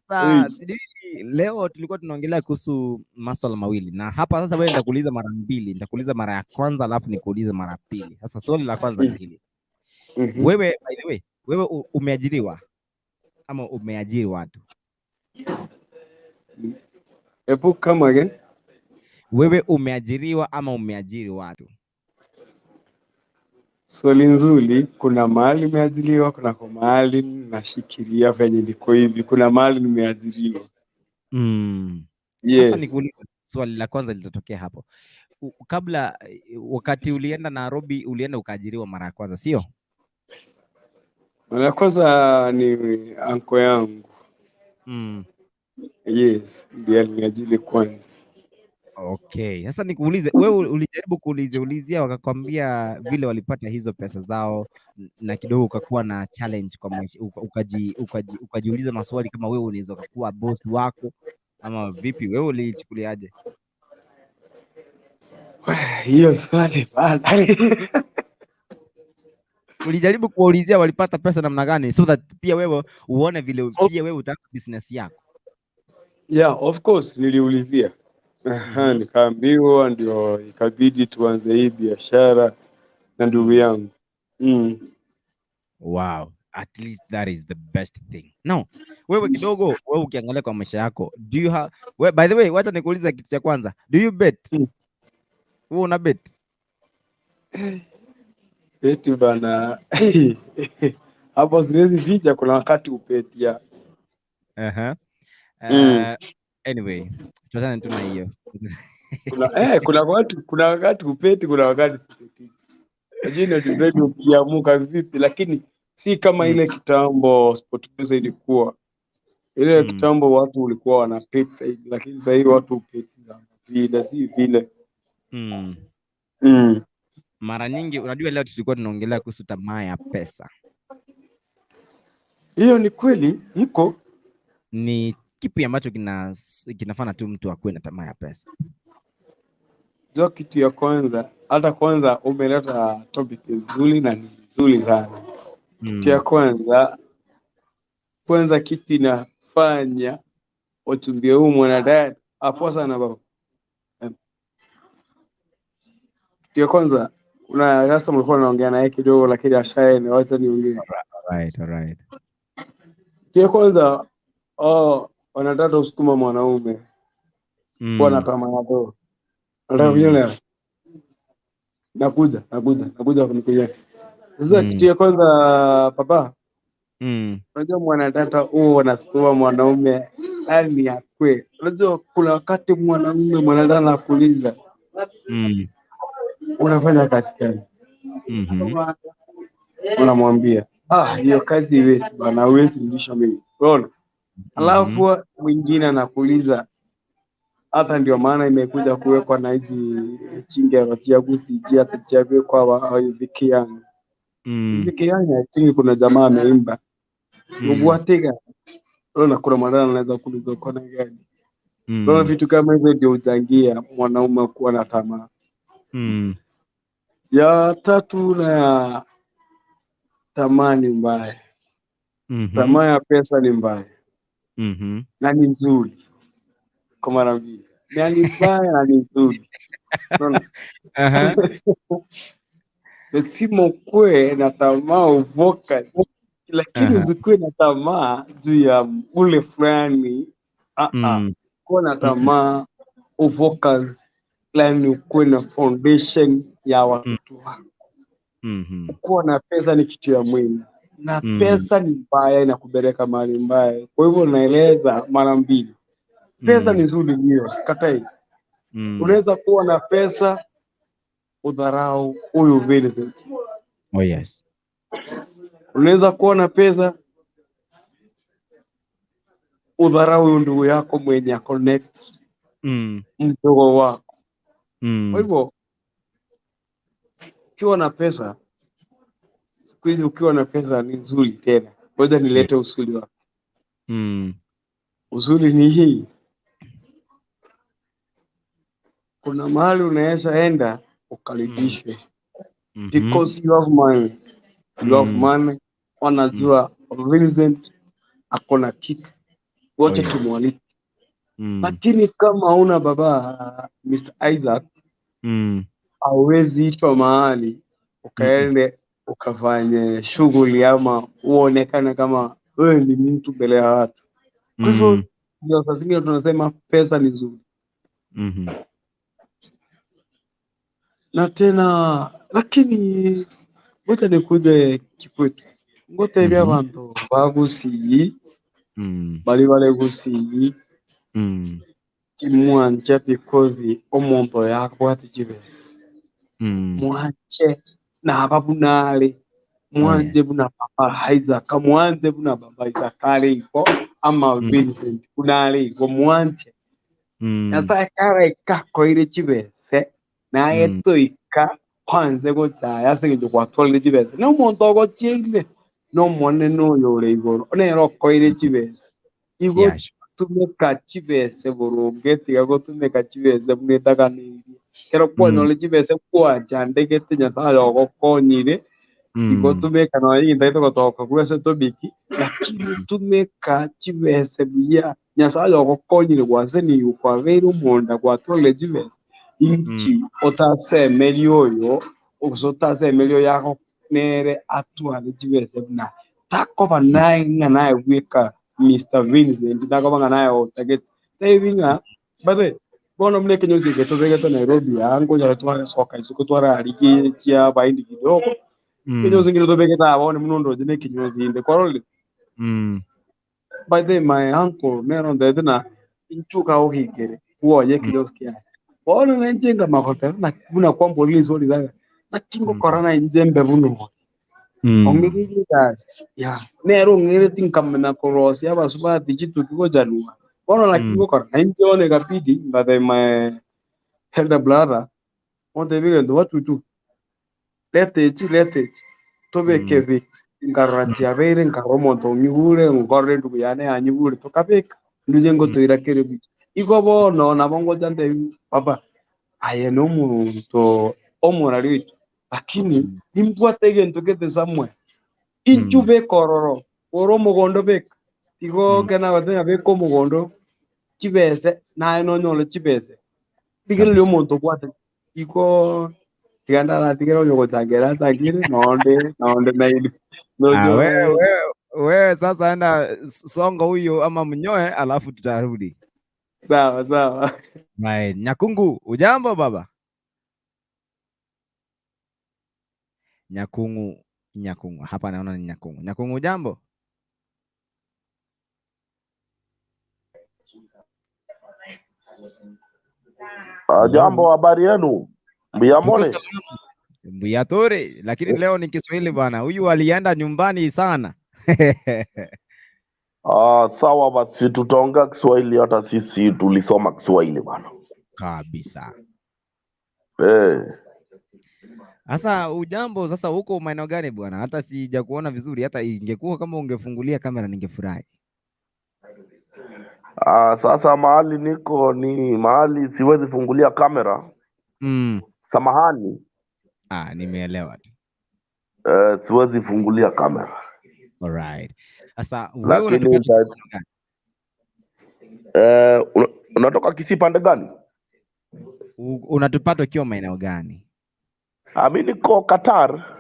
Sasa sijui leo tulikuwa tunaongelea kuhusu maswala mawili, na hapa sasa wewe nitakuuliza mara mbili. Nitakuuliza mara ya kwanza alafu nikuulize mara ya pili. Sasa swali la kwanza ni hili. Wewe, by the way, wewe umeajiriwa ama umeajiri watu? Hebu come again. Wewe umeajiriwa ama umeajiri watu? Swali nzuri. Kuna mahali nimeajiriwa, kuna kwa mahali nashikilia venye niko hivi, kuna mahali nimeajiriwa. Sasa Yes. nikuulize swali la kwanza litatokea hapo. Kabla wakati ulienda Nairobi, ulienda ukaajiriwa mara ya kwanza, sio? Mara ya kwanza ni anko yangu. Yes, ndiye aliniajiri kwanza. Okay. Sasa nikuulize, wewe ulijaribu kuulizia ulizia wakakwambia vile walipata hizo pesa zao, na kidogo ukakuwa na challenge kwa maisha, ukajiuliza maswali kama wewe unaweza kuwa boss wako ama vipi? Wewe ulichukuliaje? Hiyo swali bana. Ulijaribu kuwaulizia walipata pesa namna gani, so that pia wewe uone vile pia wewe utaka business yako? Yeah, of course niliulizia. Aha, nikaambiwa ndio ikabidi tuanze hii biashara na ndugu yangu. Wow, at least that is the best thing. Now, wewe kidogo, wewe ukiangalia kwa maisha yako, do you have we, by the way, wacha nikuulize kitu cha kwanza. Do you bet? Wewe una bet? Beti bana, hapo siwezi ficha, kuna wakati upetia. Anyway, tuachane tu na hiyo. Kuna wakati upeti, kuna wakati sipeti. Lakini inadepend ukiamuka vipi, lakini si kama ile kitambo SportPesa ilikuwa. Ile kitambo watu walikuwa wana bet zaidi, lakini sasa hivi watu hubet vile si vile. Mara nyingi, unajua leo tulikuwa tunaongelea kuhusu tamaa ya pesa. Hiyo ni kweli iko. Ni kipi ambacho kinafanya tu mtu akuwe na tamaa ya pesa? Jua kitu ya kwanza, hata kwanza umeleta topic nzuri na ni nzuri sana. Kitu ya kwanza kitu inafanya watumbie huu mwanadada hapo sana baba. Kitu ya kwanza, kuna sasa mlikuwa naongea naye kidogo, lakini ashaenda, wacha niongee. Alright. Kitu ya kwanza, oh, wanadada husukuma mwanaume. Kuwa na tamaa ya do. Nataka kunyolea. Nakuja, nakuja, nakuja kunikuja. Sasa kitu ya kwanza baba, unajua mwanadada huo wanasukuma mwanaume yani akwe. Unajua kuna wakati mwanaume mwanadada anakuuliza unafanya kazi gani? Unamwambia ah, hiyo kazi iwezi bana, huwezi nilisha mimi. Unaona? Alafu mwingine anakuuliza hata ndio maana imekuja kuwekwa na hizi chingero chia gusijia chia kwa vikianga. Vikianga I think kuna jamaa ameimba Ugwatega. Unaona kuna mwanadada anaweza kuuliza uko na gani? Unaona vitu kama hizo ndio huchangia mwanaume kuwa na tamaa. Ya tatu na ya tamaa ni mbaya. Tamaa ya pesa ni mbaya na ni nzuri kwa mara mbili, na ni mbaya na ni nzuri. Unaona? Lazima ukuwe na tamaa uvoka, lakini usikuwe na tamaa juu ya ule fulani. Kuwa na tamaa ufocus, yani ukuwe na foundation ya watoto wako. Kuwa na pesa ni kitu ya muhimu, na pesa ni mbaya, inakupeleka mahali mbaya. Kwa hivyo naeleza mara mbili, pesa ni nzuri, ndio, sikatai. Unaweza kuwa na pesa udharau huyu Vincent. Oh yes. Unaweza kuwa na pesa udharau huyu ndugu yako mwenye ako next mdogo wako. Kwa hivyo ukiwa na pesa siku hizi, ukiwa na pesa ni nzuri tena. Ngoja nilete uzuri wako. Uzuri ni hii, kuna mahali unaweza enda ukaribishwe because you have money. You have money, wanajua Vincent ako na kitu, wote tumwalike. Lakini kama huna baba, Mr. Isaac, hauwezi itwa mahali ukaende ukafanye shughuli ama uonekane kama wewe ni mtu mbele ya watu. Kwa hivyo ndio saa zingine tunasema pesa ni nzuri. Na tena lakini ngoja nikuje kikwetu ngotebia abantu bagusii bali bale gusii timwanche because omonto oyo akobwate chibesa mwanche naba buna are mwanche buna papa Isaac mwanche buna baba Isaac are igo ama Vincent buna are igo mwanche Nyasaye karaika akoire chibese naye toika kwanze gochaya ase eng'encho gwatwarire chibese na omonto ogochiire na omonene oyo ore igoro nere okoire chibese igo tumeka chibese boronge tiga gotumeka chibese buna etaganeirie ekero kwanyora chibese kwachandegete Nyasaye ogokonyire igo tumeka nonya egento togotoka korwa ase tobiki lakini tumeka chibese buya Nyasaye ogokonyire gwaseniwe kwabeire omonda gwatwarire chibese inki otasemeria oyo gose otasemeria oyo ago nere atware chibese buna takoba naye ng'a naye bweka Mr. Vincent takoba ng'a naye otagete tebi ng'a by bono muna ekenyosi eke tobegete Nairobi aa ngonya twasoka isiko twararigie chia baindi kidogo ekenyosi nkere tobegete aa bono buna ondoche na ekenyosi inde kwarorire by the way, my uncle nero ontebete na inchuka ogikere bwoye ekenyosi kiaye bono nainche nkamagoteba naki buna kwamborire risori iga naki ngokora nainche mbe buna oyo ong'ererie egasi ya nere ong'ereti nkamenya korosia abasubati chituki gochanua bono naki ngokora nainche bono ekabidi ngatebia my elder brother ontebia egento what we do leta echi leta echi tobeke fix nkarora chiabeire nkarora omonto ong'igure nkorora endugu yane yanyigure tokabeka nduje ngotoira kere buya igo bono nabo ngocha ntebi papa aye na omonto omorari oito lakini nimbwate egento gete somewhere inchu beka ororo ore omogondo beka igo ekero nagoteba ng'a beka omogondo chibese naye nonyore chibese rigereria omonto obwate igo tiga ndaratigere onye gochangera achangire nonde nonde naende Ah, wewe wewe wewe sasa enda songa huyo ama mnyoe alafu tutarudi. Sawa sawa. Right. Nyakungu, ujambo baba? Nyakungu, Nyakungu. Hapa naona ni Nyakungu. Nyakungu, ujambo? Jambo, habari yenu? Tuko Mbiyamone. salama. Mbuyatore, lakini leo ni Kiswahili bwana. Huyu alienda nyumbani sana. Sawa basi tutaongea Kiswahili, hata sisi tulisoma Kiswahili bwana. Kabisa. Eh, Sasa ujambo, sasa huko maeneo gani bwana? Hata sijakuona vizuri, hata ingekuwa kama ungefungulia kamera ningefurahi. Sasa mahali niko ni mahali siwezi fungulia kamera. Samahani. Nimeelewa tu. Siwezi fungulia kamera. Alright. Sasa wewe Lakini unatoka gani? Unatoka Kisii pande gani? Unatupata ukiwa maeneo gani? Mimi niko Qatar.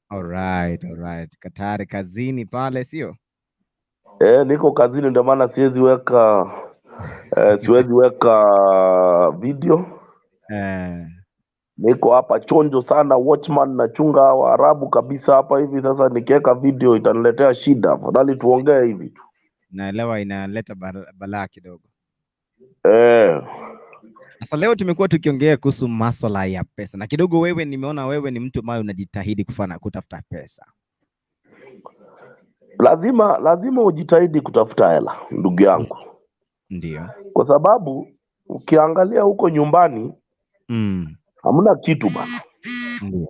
Alright, alright. Qatar kazini pale sio? Niko kazini ndio maana siwezi weka siwezi weka video. Niko hapa chonjo sana, watchman nachunga Waarabu kabisa hapa hivi. Sasa nikiweka video itaniletea shida, afadhali tuongee hivi tu. Naelewa inaleta balaa kidogo. Sasa leo tumekuwa tukiongea kuhusu masuala ya pesa, na kidogo wewe, nimeona wewe ni mtu ambaye unajitahidi kutafuta pesa. Lazima ujitahidi kutafuta hela ndugu yangu. Ndio. Kwa sababu ukiangalia huko nyumbani hamna kitu bana. Ndio.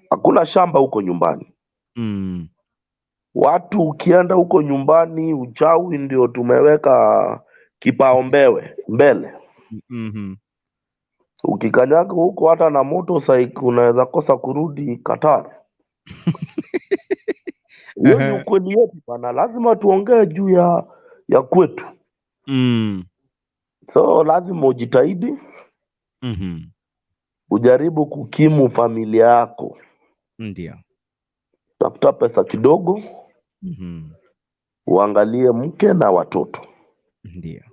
Hakuna shamba huko nyumbani. Watu ukienda huko nyumbani uchawi ndio tumeweka kipaumbele mbele. Ukikanyaga huko hata na motorcycle unaweza kosa kurudi Qatar. Hiyo ni ukweli yetu bana, lazima tuongee juu ya kwetu. So lazima ujitahidi. Ujaribu kukimu familia yako. Ndio. Tafuta pesa kidogo. Uangalie mke na watoto. Ndio.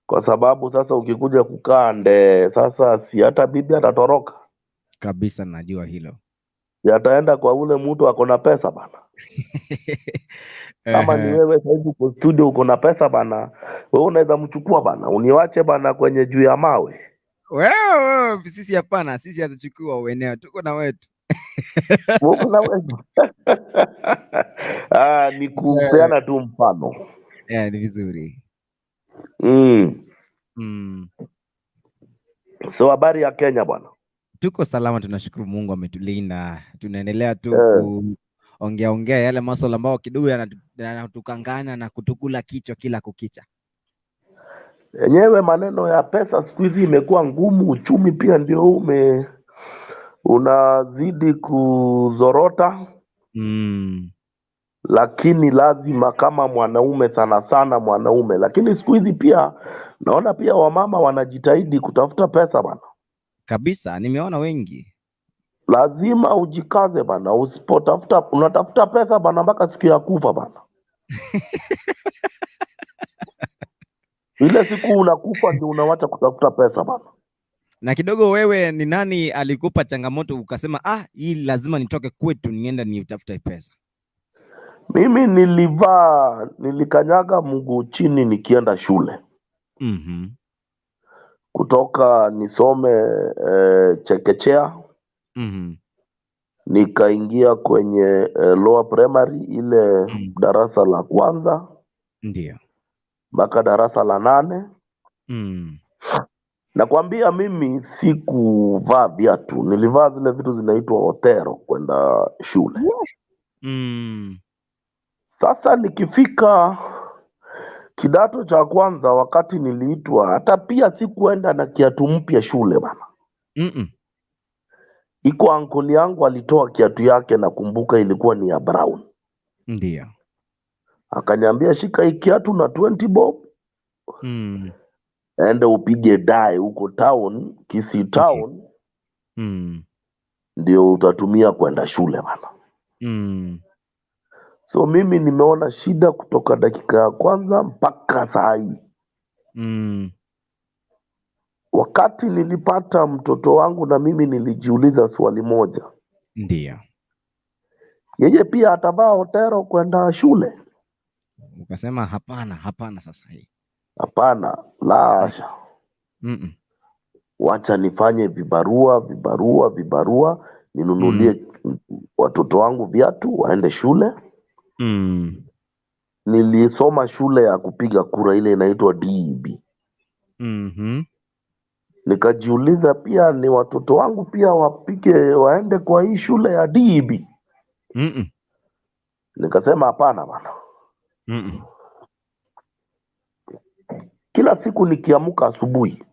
Kwa sababu sasa ukikuja kukaa nde sasa si hata bibi atatoroka. Kabisa, najua hilo. Si ataenda kwa ule mtu ako na pesa bana. Kama ni wewe sasa hivi uko studio uko na pesa bana, wewe unaweza mchukua bana, uniwache bana kwenye juu ya mawe. Wewe sisi hapana, sisi hatuchukua ueneo, tuko na wetu. Uko na wetu. Ni kupeana tu mfano. Ni vizuri. So habari ya Kenya bwana? Tuko salama, tunashukuru Mungu ametulinda. Tunaendelea tu kuongea ongea yale masuala ambayo kidogo yanatukangana na kutukula kichwa kila kukicha. Yenyewe maneno ya pesa siku hizi imekuwa ngumu, uchumi pia ndio unazidi kuzorota. Lakini lazima kama mwanaume, sana sana mwanaume, lakini siku hizi pia naona pia wamama wanajitahidi kutafuta pesa bana. Kabisa, nimeona wengi. Lazima ujikaze bana, usipotafuta unatafuta pesa bana mpaka siku ya kufa bana. Ile siku unakufa ndio unawacha kutafuta pesa bana. Na kidogo wewe, ni nani alikupa changamoto ukasema hii lazima nitoke kwetu niende nitafute pesa? Mimi nilikanyaga mguu chini nikienda shule. Kutoka nisome chekechea. Nikaingia kwenye lower primary ile darasa la kwanza. Ndio. Mpaka darasa la 8. Nakwambia mimi sikuvaa viatu, nilivaa zile vitu zinaitwa otero kwenda shule. Sasa nikifika kidato cha kwanza, wakati niliitwa, hata pia sikuenda na kiatu mpya shule bana. Iko ankoli yangu alitoa kiatu yake, nakumbuka ilikuwa ni ya brown. Ndio. Akaniambia shika hii kiatu na 20 bob. Ende upige dai huko town, Kisii town. Ndio utatumia kwenda shule bana. So mimi nimeona shida kutoka dakika ya kwanza mpaka saa hii. Wakati nilipata mtoto wangu, na mimi nilijiuliza swali moja, Ndio. Yeye pia atavaa otero kwenda shule? Ukasema hapana, hapana sasa hii. Hapana, la hasha. Wacha nifanye vibarua vibarua vibarua, ninunulie watoto wangu viatu waende shule. Nilisoma shule ya kupiga kura ile inaitwa DEB. Nikajiuliza pia ni watoto wangu pia wapige waende kwa hii shule ya DEB. Nikasema hapana bana. Kila siku nikiamka asubuhi,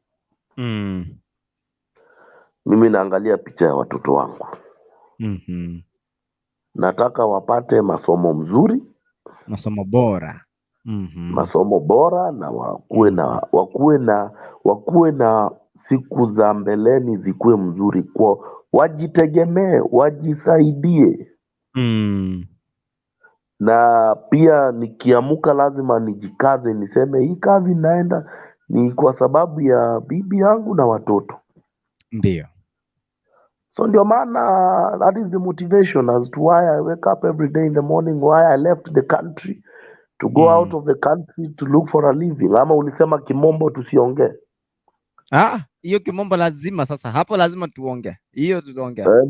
mimi naangalia picha ya watoto wangu. Nataka wapate masomo mzuri, Masomo bora. Masomo bora na wakuwe na siku za mbeleni zikuwe mzuri kwa wajitegemee, wajisaidie. Na pia nikiamka lazima nijikaze, niseme hii kazi naenda ni kwa sababu ya bibi yangu na watoto. So ndio maana that is the motivation as to why I wake up every day in the morning, why I left the country to go out of the country to look for a living. Ama ulisema kimombo tusiongee? Ah, hiyo kimombo lazima sasa, hapo lazima tuongee. Hiyo tutaongea. Eh,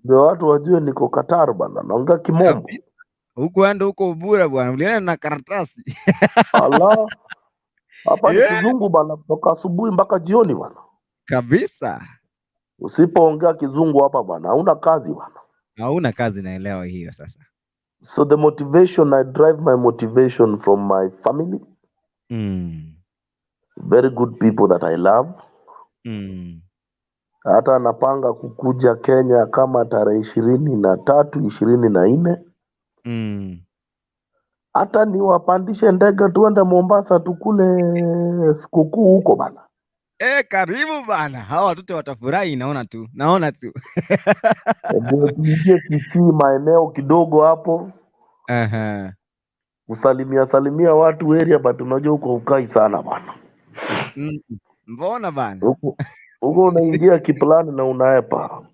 ndio watu wajue niko Qatar bana, naongea kimombo. Kabisa. Huko enda huko bure bwana, ulienda na karatasi. Allah, hapa ni kizungu bana, kutoka asubuhi mpaka jioni bana. Kabisa. Usipoongea kizungu hapa bana, hauna kazi bana. Hauna kazi, naelewa hiyo sasa. So the motivation, I drive my motivation from my family, very good people that I love. Hata napanga kukuja Kenya kama tarehe 23, 24. Hata niwapandishe ndege tuende Mombasa tukule sikukuu huko bana. Eh, karibu bana. Hawa watoto watafurahi, naona tu. Naona tu. Ndio tuingie Kisii maeneo kidogo hapo kusalimia salimia watu area, but unajua huko ukai sana bana. Mbona bana? Huko huko unaingia kiplani na unaepa.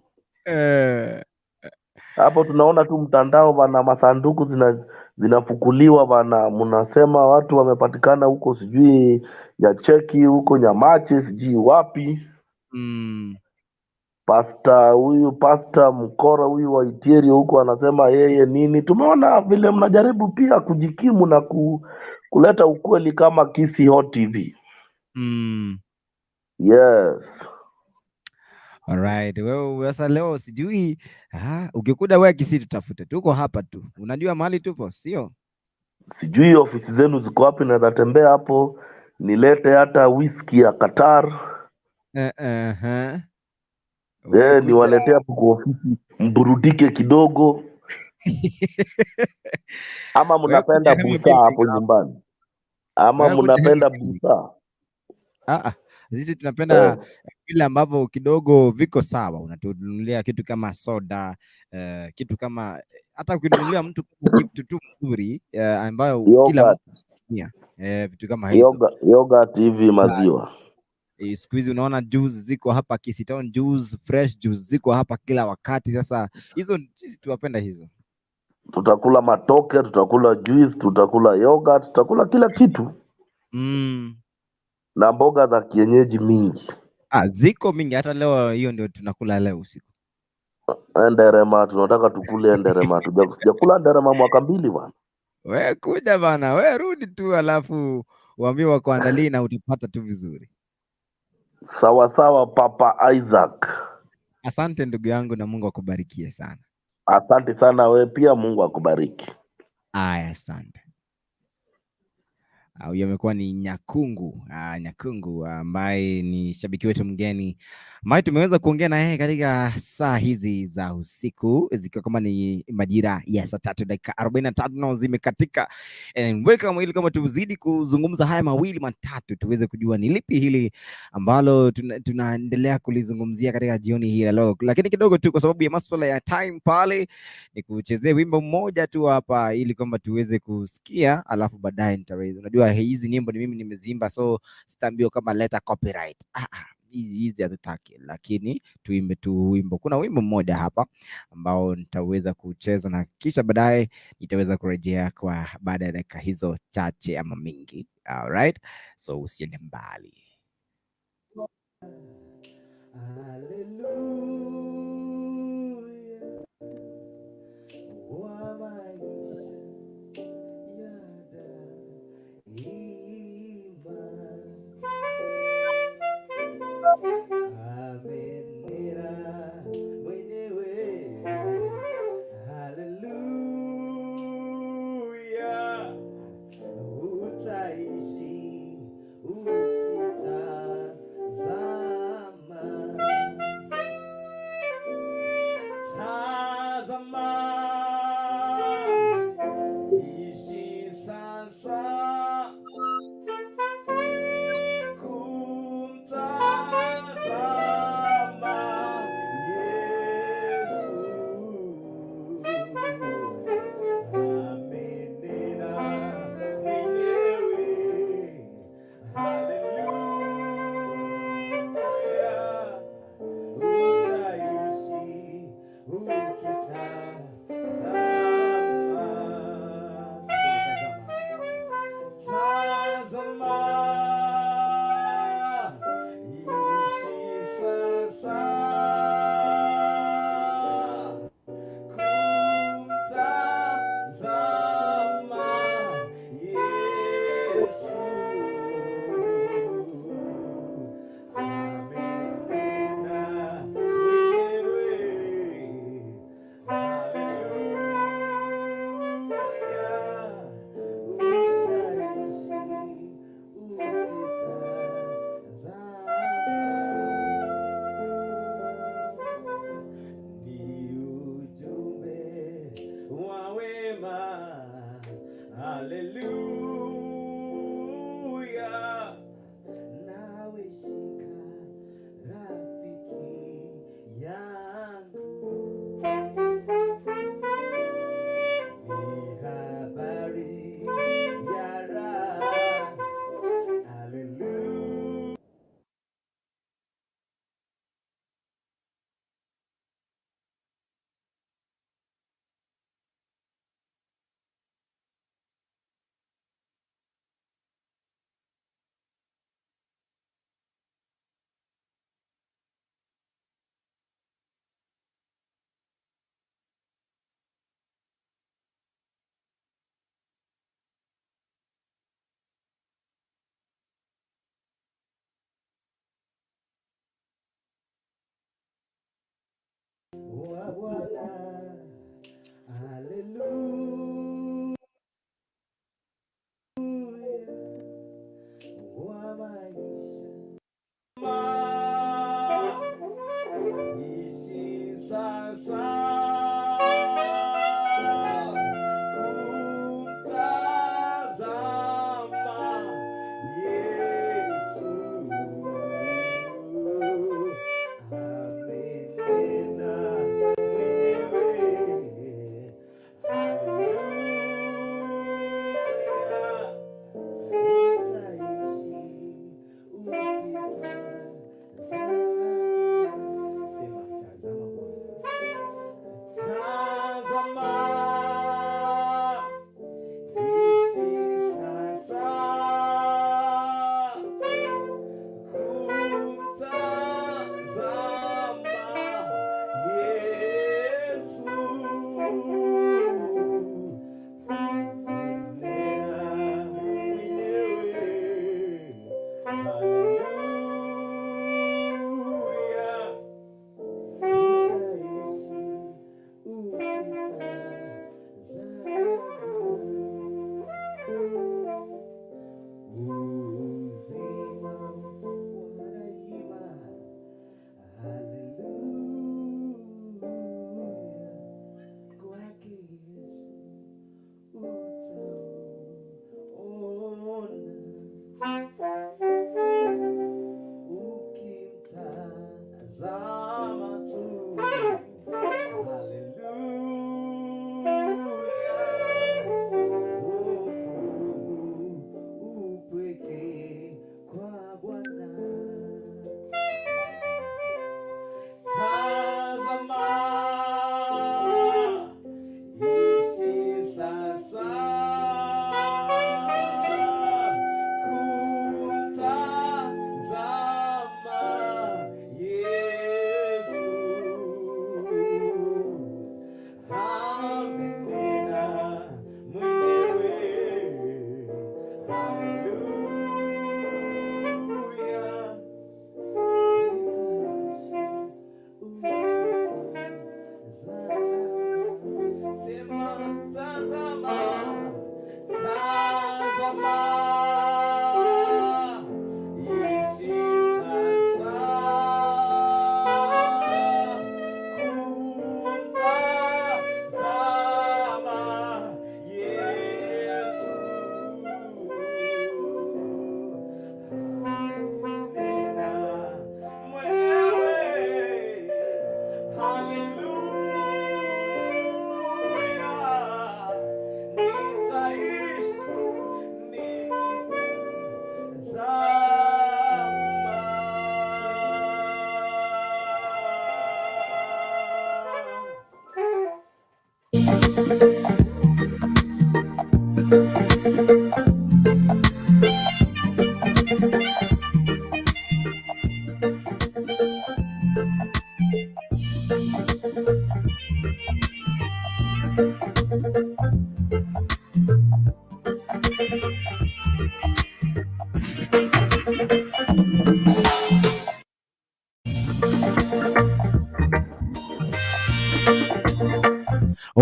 Hapo tunaona tu mtandao bana, masanduku zinafukuliwa bana, mnasema watu wamepatikana huko sijui Nyacheki huko Nyamache sijui wapi. Pasta huyu, Pasta Mkora huyu wa Itieri huko anasema yeye nini. Tumeona vile mnajaribu pia kujikimu na kuleta ukweli kama Kisii Hot TV. Yes. Alright. Wewe sasa leo sijui ukikuja wewe Kisii tutafute. Tuko hapa tu. Unajua mahali tupo, sio? Sijui ofisi zenu ziko wapi, naweza tembea hapo nilete hata whisky ya Qatar. Wewe Eh, kuja. Niwaletee hapo kwa ofisi mburudike kidogo. Ama Wewe kuja mnapenda Hema busaa Building hapo hapo. nyumbani? Ama Wewe kuja Hema mnapenda Building. busaa? Ah, ah. Sisi tunapenda vile ambavyo kidogo viko sawa. Unatununulia kitu kama soda, kitu kama hata ukinunulia mtu kama gift tu mzuri ambayo kila Yogurt. mtu anatumia, vitu kama hizo. Yogurt hivi, maziwa. Siku hizi unaona juice ziko hapa Kisii Town juice, fresh juice ziko hapa kila wakati. Sasa hizo sisi tuwapenda hizo. Tutakula matoke, tutakula juice, tutakula yogurt, tutakula kila kitu na mboga za kienyeji mingi. Ah, ziko mingi hata leo, hiyo ndio tunakula leo usiku. Nderema, tunataka tukule nderema. Sijakula nderema mwaka 2 bwana. We kuja bana, we rudi tu alafu waambie wakuandalie na utapata tu vizuri. Sawa sawa, Papa Isaac. Asante ndugu yangu na Mungu akubarikie sana. Asante sana, we pia Mungu akubariki. Aya, asante. Huyo amekuwa ni Nyakungu, Nyakungu ambaye ni shabiki wetu mgeni ambaye tumeweza kuongea na yeye katika saa hizi za usiku zikiwa kama ni majira ya saa 3:45 zimekatika. And welcome ili kama tuzidi kuzungumza haya mawili matatu tuweze kujua ni lipi hili ambalo tunaendelea kulizungumzia katika jioni hii ya leo, lakini kidogo tu kwa sababu ya masuala ya time pale ni kuchezea wimbo mmoja tu hapa ili kwamba tuweze kusikia, alafu baadaye nitaweza, unajua Najua hizi nyimbo ni mimi nimeziimba, so sitaambiwa kama leta copyright. Hizi hatutaki, lakini tuimbe tu wimbo. Kuna wimbo mmoja hapa ambao nitaweza kucheza na kisha baadaye nitaweza kurejea kwa baada ya dakika hizo chache ama mingi. Alright, so usiende mbali. Haleluya, wa maisha ya daima. Amenena mwenyewe. Haleluya, utaishi ukitazama. Tazama, ishi sasa kumtazama Yesu. Amenena mwenyewe. Haleluya, utaishi ukitazama. Tazama, ishi sasa kumtazama Yesu. Amenena mwenyewe. Haleluya, utaishi ukitazama. Ni ujumbe wa wema. Haleluya, nawe shika rafiki yangu. Ni habari ya raha. Haleluya. Wa Bwana. Haleluya, wa maisha. Ishi sasa kumtazama Yesu. Amenena mwenyewe. Haleluya, utaishi ukitazama. Sema, tazama Bwana. Tazama, ishi sasa kumtazama Yesu. Amenena mwenyewe. Haleluya, utaishi ukitazama. Uzima wa daima. Haleluya, kwake Yesu utaona.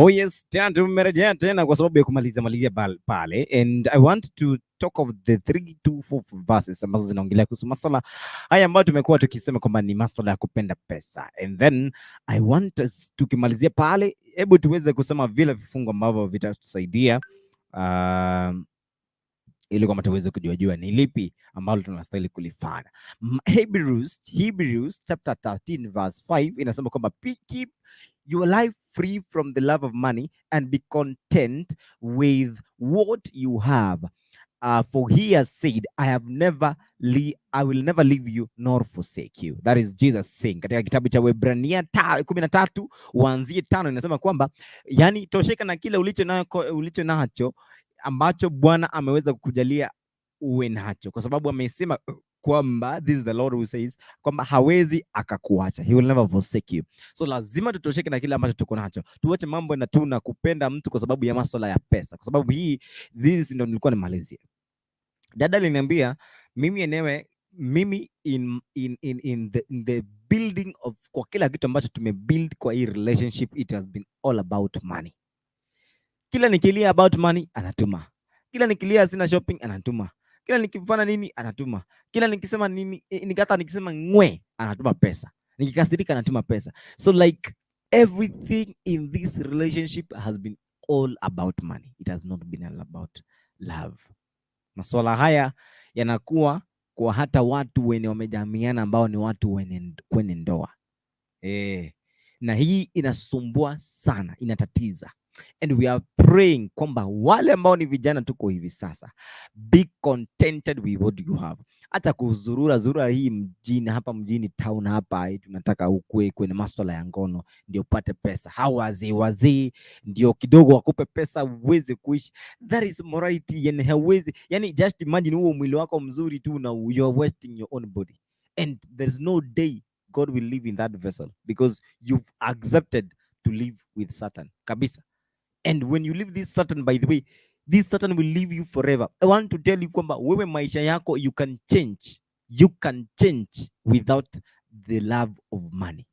Oh yes, tena tumerejea tena kwa sababu ya kumaliza malizia pale, and I want to talk of the 3 2 4 verses ambazo zinaongelea kuhusu maswala haya ambayo tumekuwa tukisema kwamba ni maswala ya kupenda pesa, and then I want us, tukimalizia pale, hebu tuweze kusema vile vifungu ambavyo vitatusaidia ili kwamba tuweze kujua jua ni lipi ambalo tunastahili kulifanya. Hebrews chapter 13 verse 5 inasema kwamba, "Keep your life free from the love of money and be content with what you have. For he has said, I have never I will never leave you nor forsake you." That is Jesus saying. Katika kitabu cha Waebrania 13 uanzie 5 inasema kwamba yani tosheka na kile ulicho nacho ambacho Bwana ameweza kukujalia uwe nacho, kwa sababu amesema kwamba, this is the Lord who says, kwamba hawezi akakuacha, he will never forsake you. So lazima tutosheke na kile ambacho tuko nacho, tuache mambo na tu na kupenda mtu kwa sababu ya masuala ya pesa, kwa sababu hii, this ndio nilikuwa nimalizia. Dada aliniambia mimi enyewe mimi in the building of kwa kila kitu ambacho tumebuild kwa hii relationship, it has been all about money. Kila nikilia about money, anatuma. Kila nikilia sina shopping, anatuma. Kila nikifanya nini, anatuma. Kila nikisema nini, hata nikisema ngwe, anatuma pesa. Nikikasirika, anatuma pesa. So like everything in this relationship has been all about money. It has not been all about love. Masuala haya yanakuwa kwa hata watu wenye wamejamiana ambao ni watu wenye kwenye ndoa. Na hii inasumbua sana, inatatiza, and we are praying kwamba wale ambao ni vijana tuko hivi sasa, be contented with what you have. Hata kuzurura zurura hii mjini hapa, mjini town hapa, hii tunataka ukue kwenye maswala ya ngono ndio upate pesa. Hao wazee wazee ndio kidogo wakupe pesa uweze kuishi. That is morality. Yani hauwezi, yani just imagine huo mwili wako mzuri tu na you are wasting your own body, and there's no day God will live in that vessel because you've accepted to live with Satan kabisa. And when you leave this Satan, by the way, this Satan will leave you forever. I want to tell you kwamba wewe maisha yako you can change. You can change without the love of money,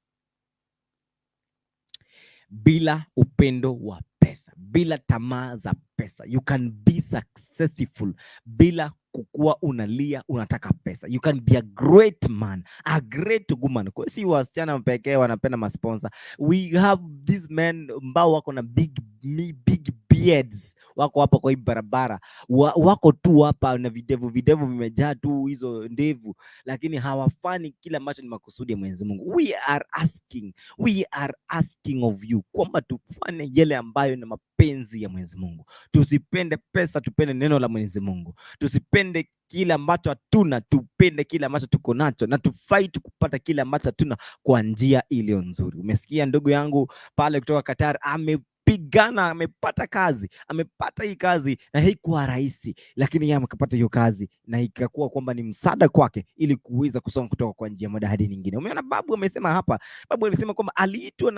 bila upendo wa pesa, bila tamaa za pesa. You can be successful bila kukuwa unalia unataka pesa. You can be a great man, a great woman. Kwa si wasichana pekee wanapenda masponsor. We have these men ambao wako na big beards, wako hapa kwa hii barabara, wako tu hapa na videvu, videvu vimejaa tu hizo ndevu, lakini hawafanyi kile ambacho ni makusudi ya Mwenyezi Mungu. We are asking of you kwamba tufanye yale ambayo ni mapenzi ya Mwenyezi Mungu. Tusipende pesa, tupende neno la Mwenyezi Mungu. Tusipende kile ambacho hatuna, tupende kile ambacho tuko nacho na tufight kupata kile ambacho hatuna kwa njia iliyo nzuri. Umesikia ndugu yangu pale kutoka Qatar amepigana, amepata kazi, amepata hii kazi na haikuwa rahisi, lakini yeye amepata hiyo kazi na ikakuwa kwamba ni msaada kwake ili kuweza kusonga kutoka kwa njia moja hadi nyingine. Umeona babu amesema hapa, babu alisema kwamba aliitwa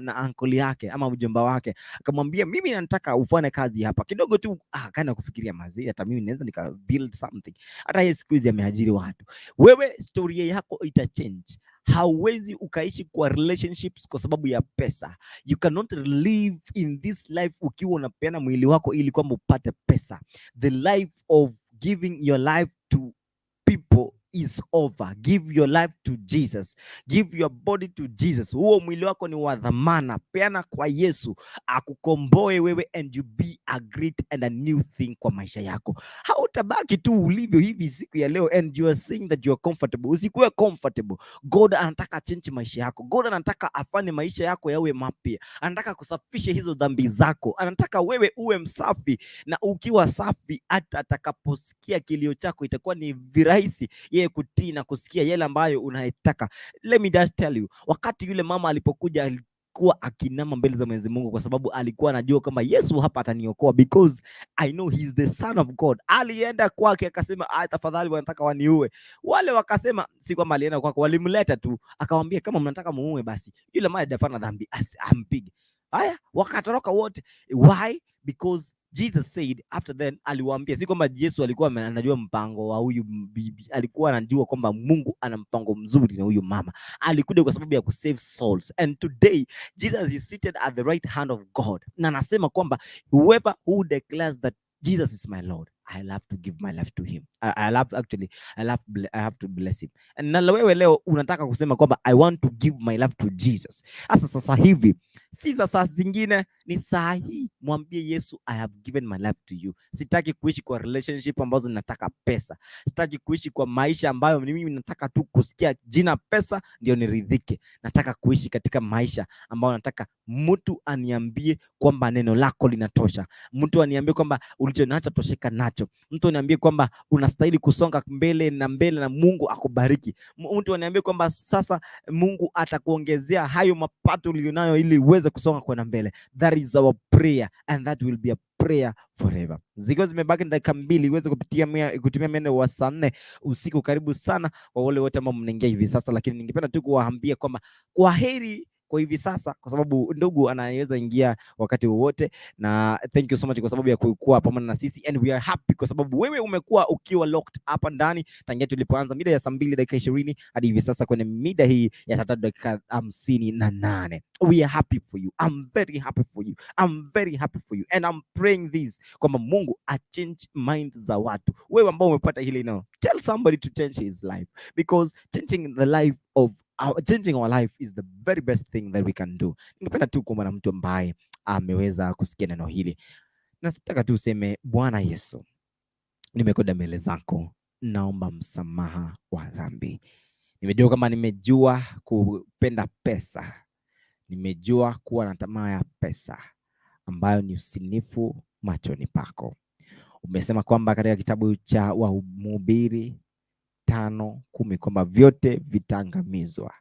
na uncle yake ama mjomba wake, akamwambia, "Mimi nataka ufanye kazi hapa kidogo tu." Ah, akaanza kufikiria, "Mazee, hata mimi naweza nika build something." Hata yeye siku hizi ameajiri watu. Wewe storia yako ita change. Hauwezi ukaishi kwa relationships kwa sababu ya pesa. You cannot live in this life ukiwa unapeana mwili wako ili kwamba upate pesa. The life of giving your life to people is over. Give your life to Jesus. Give your body to Jesus. Huo mwili wako ni wa dhamana, peana kwa Yesu akukomboe wewe and you be a great and a new thing kwa maisha yako. Hautabaki tu ulivyo hivi siku ya leo and you are saying that you are comfortable. Usikuwe comfortable. God anataka change maisha yako. God anataka afanye maisha yako yawe mapya. Anataka kusafisha hizo dhambi zako. Anataka wewe uwe msafi, na ukiwa safi, hata atakaposikia kilio chako itakuwa ni virahisi yeye kutii na kusikia yale ambayo unaitaka. Let me just tell you, wakati yule mama alipokuja, alikuwa akinama mbele za Mwenyezi Mungu kwa sababu alikuwa anajua kama Yesu hapa ataniokoa because I know he's the son of God. Alienda kwake akasema, "Ah, tafadhali wanataka waniue." Wale wakasema, si kwamba alienda kwake, walimleta tu, akamwambia, "Kama mnataka muue, basi yule mama hajafanya dhambi, ampige." Haya, wakatoroka wote. Why? Because Jesus said after then, aliwaambia, si kwamba Yesu alikuwa anajua mpango wa huyu bibi, alikuwa anajua kwamba Mungu ana mpango mzuri na huyu mama. Alikuja kwa sababu ya kusave souls, and today Jesus is seated at the right hand of God, na anasema kwamba whoever who declares that Jesus is my Lord, I love to give my life to him. I love actually, I have to bless him. Na wewe leo unataka kusema kwamba I want to give my life to Jesus. Sasa hivi si za saa zingine, ni saa hii. Mwambie Yesu, I have given my life to you. Sitaki kuishi kwa relationship ambazo nataka pesa. Sitaki kuishi kwa maisha ambayo mimi nataka tu kusikia jina pesa ndio niridhike. Nataka kuishi katika maisha ambayo nataka mtu aniambie kwamba neno lako linatosha, mtu aniambie kwamba ulicho nacho tosheka nacho, mtu aniambie kwamba unastahili kusonga mbele na mbele na Mungu akubariki, mtu aniambie kwamba sasa Mungu atakuongezea hayo mapato ulionayo ili uweze kusonga kwenda mbele. That is our prayer and that will be a prayer forever. Zikiwa zimebaki dakika 2 iweze kutumia meno wa saa 4 usiku. Karibu sana kwa wale wote ambao mnaingia hivi sasa, lakini ningependa tu kuwaambia kwamba kwa heri kwa hivi sasa, kwa sababu ndugu anaweza ingia wakati wowote, na thank you so much kwa sababu ya kuwa pamoja na sisi, and we are happy kwa sababu wewe umekuwa ukiwa locked hapa ndani tangia tulipoanza mida ya saa 2 dakika 20 hadi hivi sasa kwenye mida hii ya saa 3 dakika 58. We are happy for you. I'm very happy for you. I'm very happy for you and I'm praying this kwamba Mungu achange mind za watu. Wewe ambao umepata hili neno, tell somebody to change his life, because changing the life of our, changing our life is the very best thing that we can do. Ningependa tu kuomba na mtu ambaye ameweza kusikia neno hili, na sitaka tu useme, Bwana Yesu, nimekwenda mbele zako, naomba msamaha wa dhambi. Nimejua kama nimejua kupenda pesa, nimejua kuwa na tamaa ya pesa ambayo ni usinifu machoni pako. Umesema kwamba katika kitabu cha Mhubiri 5:10 kwamba vyote vitaangamizwa,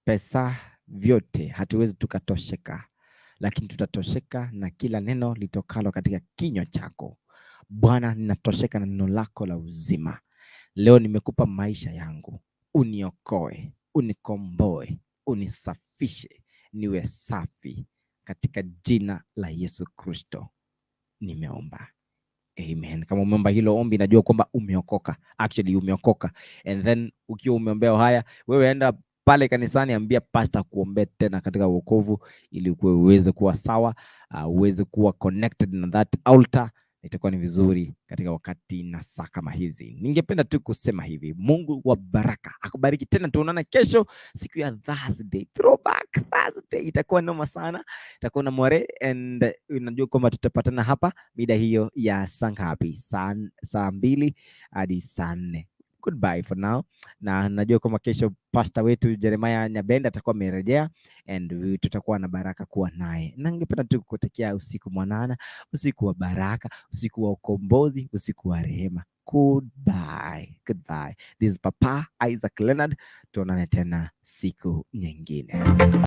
pesa vyote, hatuwezi tukatosheka, lakini tutatosheka na kila neno litokalo katika kinywa chako. Bwana, ninatosheka na neno lako la uzima. Leo nimekupa maisha yangu, uniokoe, unikomboe, unisafishe, niwe safi katika jina la Yesu Kristo nimeomba. Amen. Kama umeomba hilo ombi, najua kwamba umeokoka. Actually umeokoka. And then ukiwa umeombea haya, wewe enda pale kanisani, ambia pastor kuombea tena katika wokovu, ili uweze kuwa sawa, uweze kuwa connected na that altar. Itakuwa ni vizuri katika wakati na saa kama hizi. Ningependa tu kusema hivi, Mungu wa baraka akubariki tena. Tuonane kesho siku ya Thursday, throwback Thursday itakuwa noma sana, itakuwa na mware and unajua kwamba tutapatana hapa mida hiyo ya saa ngapi? Saa 2 hadi saa 4. Goodbye for now, na najua kwamba kesho pastor wetu Jeremiah Nyabenda atakuwa amerejea and tutakuwa na baraka kuwa naye, na ningependa tu kukutakia usiku mwanana, usiku wa baraka, usiku wa ukombozi, usiku wa rehema. Goodbye, goodbye. This is Papa Isaac Leonard. Tuonane tena siku nyingine.